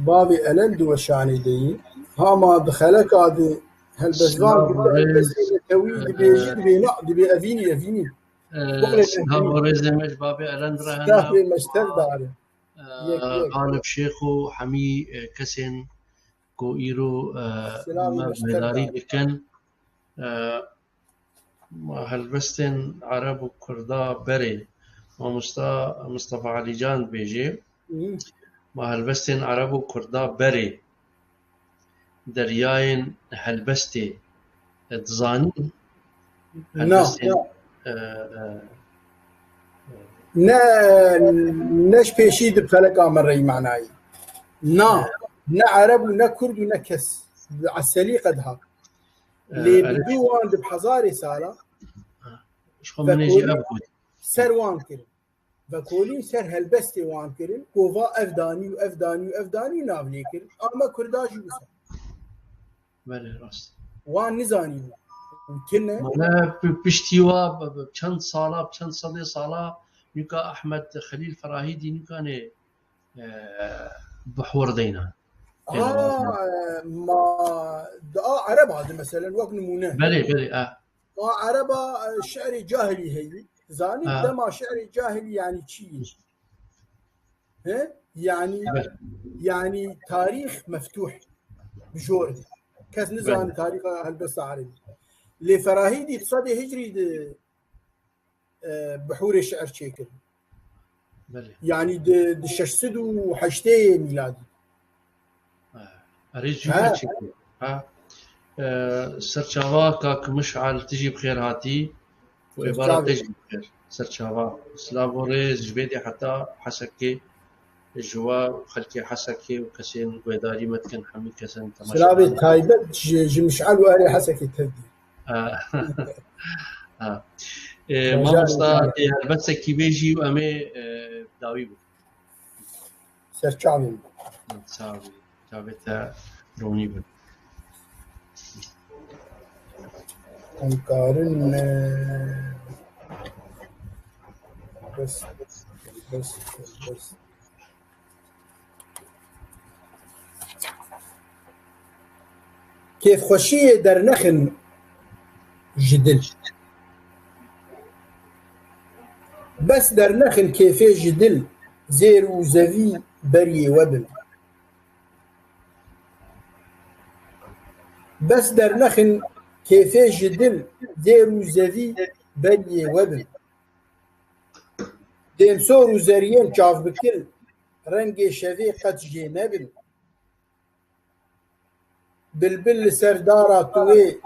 Bavê Elen di weşanê de yî. Hama di xeleka di helbestvan Silav bi û rêz. Kesê netewî dibêjî, dibê na, dibê evînî, evînî. Ee, Bixwîne silav û rêzê me ji bavê Elen re hene. Silav rê me ji tev dare. Ee, Yek yek. Galib Şêx û hemî, e, kesên ku îro, e, Silav û me me ji tev guhdarî dare. Dikin. E, Ma helbestên Ereb û Kurda berê. Mamosta Mistefa Elîcan dibêje, Hı. Ma helbestên Ereb û Kurda berê deryayên helbestê, e, dizanî? Na. Helbestên, e, e, Ne, ne ji pêşî di feleka min reymanayî. Na, ne Ereb û ne Kurd û ne kes. Bi eselî qed hat. Lê bi dû wan di bi hezarê sala ji xwe min ê jî ev got. Ser wan kirin. Vekolîn ser helbestê wan kirin. Kova ev danî û ev danî û ev danî û nav lê kirin. Ama Kurda jî wisa. Belê, rast. Wan nizanî bû. Û tine. Mane pi-, piştî wa bi, bi çend sala, bi çend sedê sala nûka Ahmed Xelîl Ferahîdî nûka nê, e, bi hor deyna. Ha, e, ma da Ereba di meselen wek nimûne. Belê, belê, e. Ma Ereba, e, şi'rê cahilî heyî. Zanî dema şi'rê cahilî yanî çi yî? He? Yanî, yanî tarîx meftûh. Bi jor de. Kes nizanî tarîxa helbesta Erebî. Lê Ferahîdî di sedê hicrî de e, bihûrê şi'r çêkirin. Belê. Yanî di, di şeş sed û heştê mîladî. Erê jû çêkir. Ha. E, serçava Kak Mişal, tu jî bi xêr hatî. Û êvara te jî bi xêr. Serçava. Silav û rêz ji vê dê heta Hesekê. Ji we û xelkê Hesekê û kesên guhdarî me dikin, hemî kesên temaşevan. Silavê taybet ji, ji Mişal û erê Hesekê tevdî. Ha. Ha. E, mamosta, tê helbestekî bêjî û em ê, e, dawî bikin. Serçavên. Sağ ol. Çavê te ronî bin. Em karin, e, bes, bes, bes. Kêfxweşiyê dernexin ji dil. Bes dernexin kêfê ji dil, zêr û zevî beriyê we bin. Bes dernexin kêfê ji dil, zêr û zevî beriyê we bin. Dêmsor û zeriyên çavbikil, rengê şevê qet jê nebin. Bilbil li ser dara tuwê,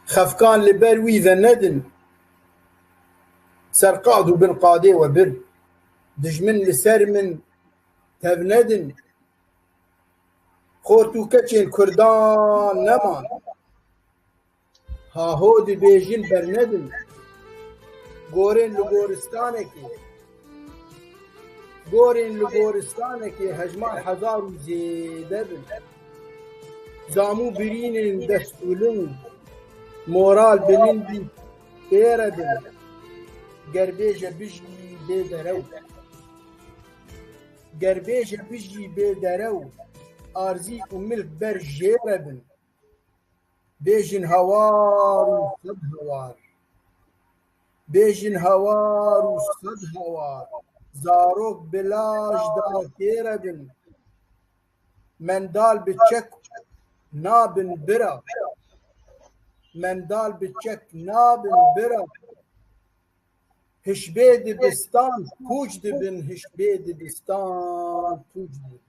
xefkan li ber wî venedin. Ser qad û bin qadê we bir. Dijmin li ser min tevnedin. Xort û keçên Kurdan neman. Haho dibêjin bernedin. Gorên li goristanekê. Gorên li goristanekê hejmar hezar û zêde bin. Zamû birînên destûlin, moral bilindî têre bin. Ger bêje bijî bê derew. Ger bêje bijî bê derew, arzî û milk ber jêre bin. Bêjin hawar û sed hawar. Bêjin hawar û sed hawar. Zarok bi laj da têre bin. Mendal bi çek nabin bira. Mendal bi çek nabin bira. Hişbê dibistan pûç dibin, hişbê dibistan pûç dibin.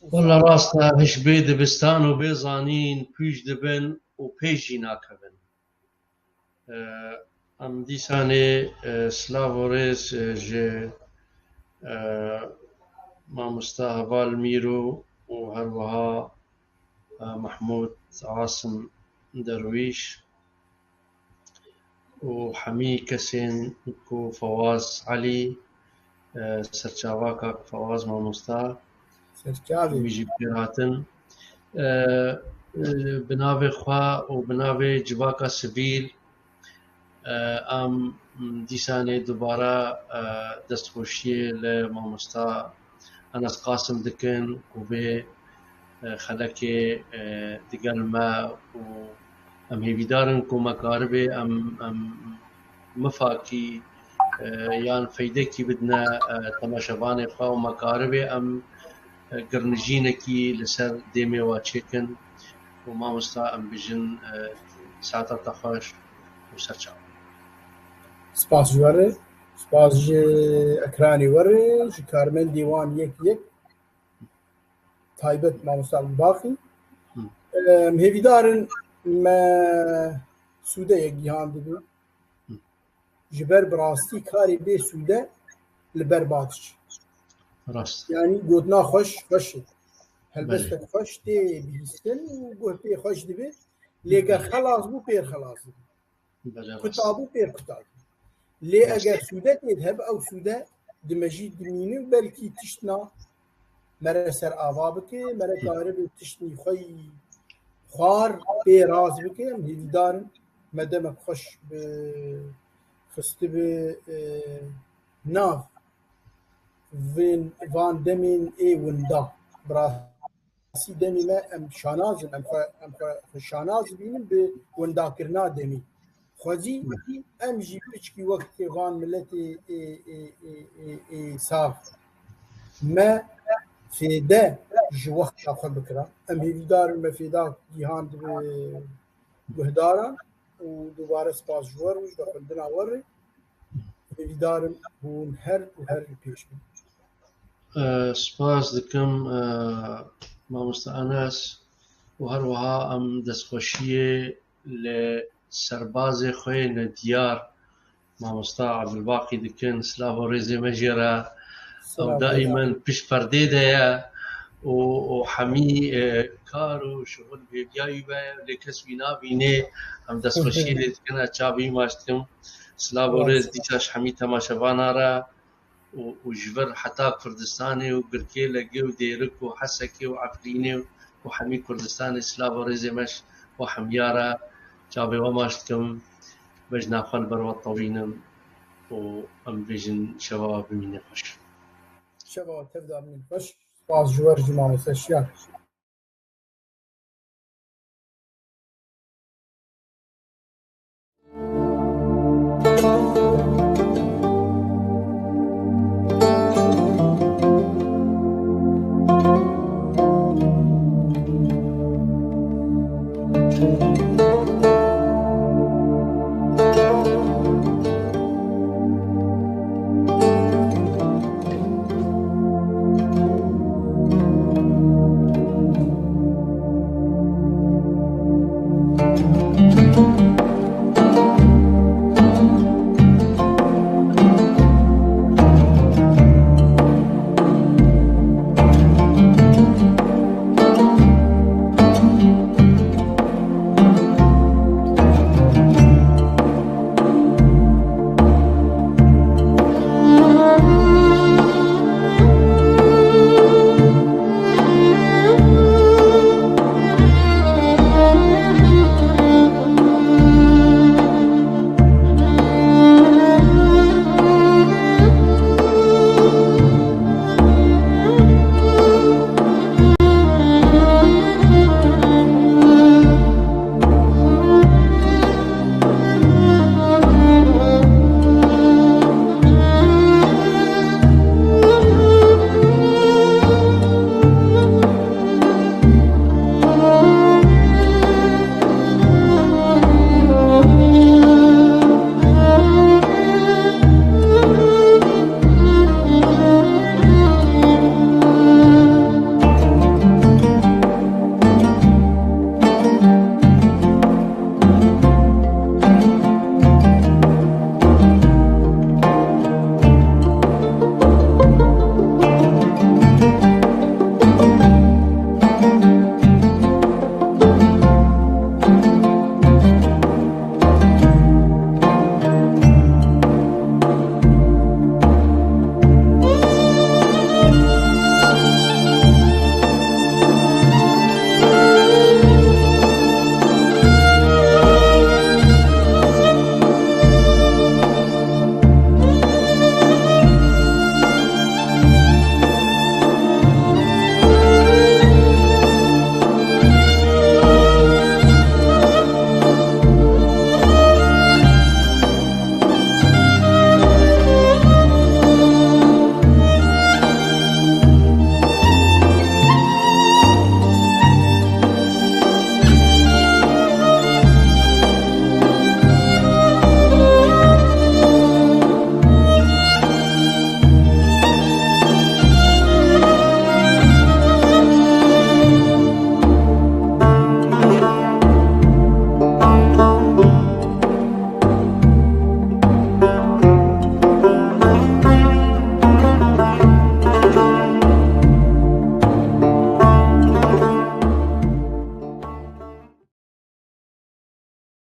Wala rast e, hişbê dibistan û bê zanîn pûç dibin û pêş jî nakevin. E, em dîsanê, e, silav û rêz, e, ji, e, mamosta Heval Mîro û her wiha, e, Mehmûd Asim Derwîş û hemî kesên ku Fewaz Elî, e, serçava kak Fewaz mamosta, Serçavê. Hemî jî bi xêr hatin. E, e, bi navê xwe û bi navê civaka sivîl, e, em dîsanê dubare, e, destxweşiyê li mamosta Enes Qasim dikin ku vê, e, xelekê, e, digel me û em hêvîdar in ku me karibê em, em mifakî, e, yan feydekî bidine, e, temaşevanê xwe û me karibê em, e, girnijînekî li ser dêmê we çêkin û mamosta em bijin, e, saeta te xweş û serçav. Spas ji we re, spas ji ekranê we re, ji karmendê wan yek yek. Taybet mamosta Baqî. Hı. Em hêvîdar in me sûdeyek gihandibin. Hı. Ji ber bi rastî karê bê sûde li ber ba diçe. Rast. Yanî gotina xweş, xweş e. Helbestek Belê. Xweş tê bihîstin û guh pê xweş dibe. Lê ger Belê. Xelas bû, pêr xelas dibe. Belê, rast. Kuta bû, pêr kuta bû. Lê Rast. Eger sûde tê de hebe, ew sûde di mejî dimîne û belkî tiştna mere ser ava bike, mere Hı. Karibe tiştnî xwe yî xwar pê rast bike, em hêvîdar in me demek xweş bi xistibe, e, nav vên, van demên ê winda. Bi rastî demê me em şanaz in, em xwe, em xwe, xwe şanaz dibînin bi windakirina demê. Xwezî em jî piçkî wek van miletê ê, ê, ê, ê, ê sax me fêde ji wexta xwe bikira. Em hêvîdar in me fêda gihandibe guhdaran û dubare spas ji we re û ji xwendina we re. Hêvîdar im hûn her û her li pêş bin. E, spas dikim, e, mamosta Enes û her wiha em destxweşiyê li serbazê xwe yê nediyar mamosta Ebdulbaqî dikin. Silav û rêzê me jê re. Ew Silav û rêz. Daîmen pişt perdê de ye û, û hemî, e, kar û şixul bêriya wî be, lê kes wî nabînê. Em destxweşiyê lê dikin, ez çavê wî maç dikim. Silav û rêz dîsa ji hemî temaşevana re û, û ji vir heta Kurdistanê û Girkêlekê û Dêrik û Hesekê û Efrînê û hemî Kurdistanê silav û rêzê me ji bo hemiya re çavê we maç dikim. Bejna xwe li ber we tewînim û em bêjin şeva we bimîne xweş. Şeva we tev de bimîne xweş. Spas ji we re jî mamoste Şiyar.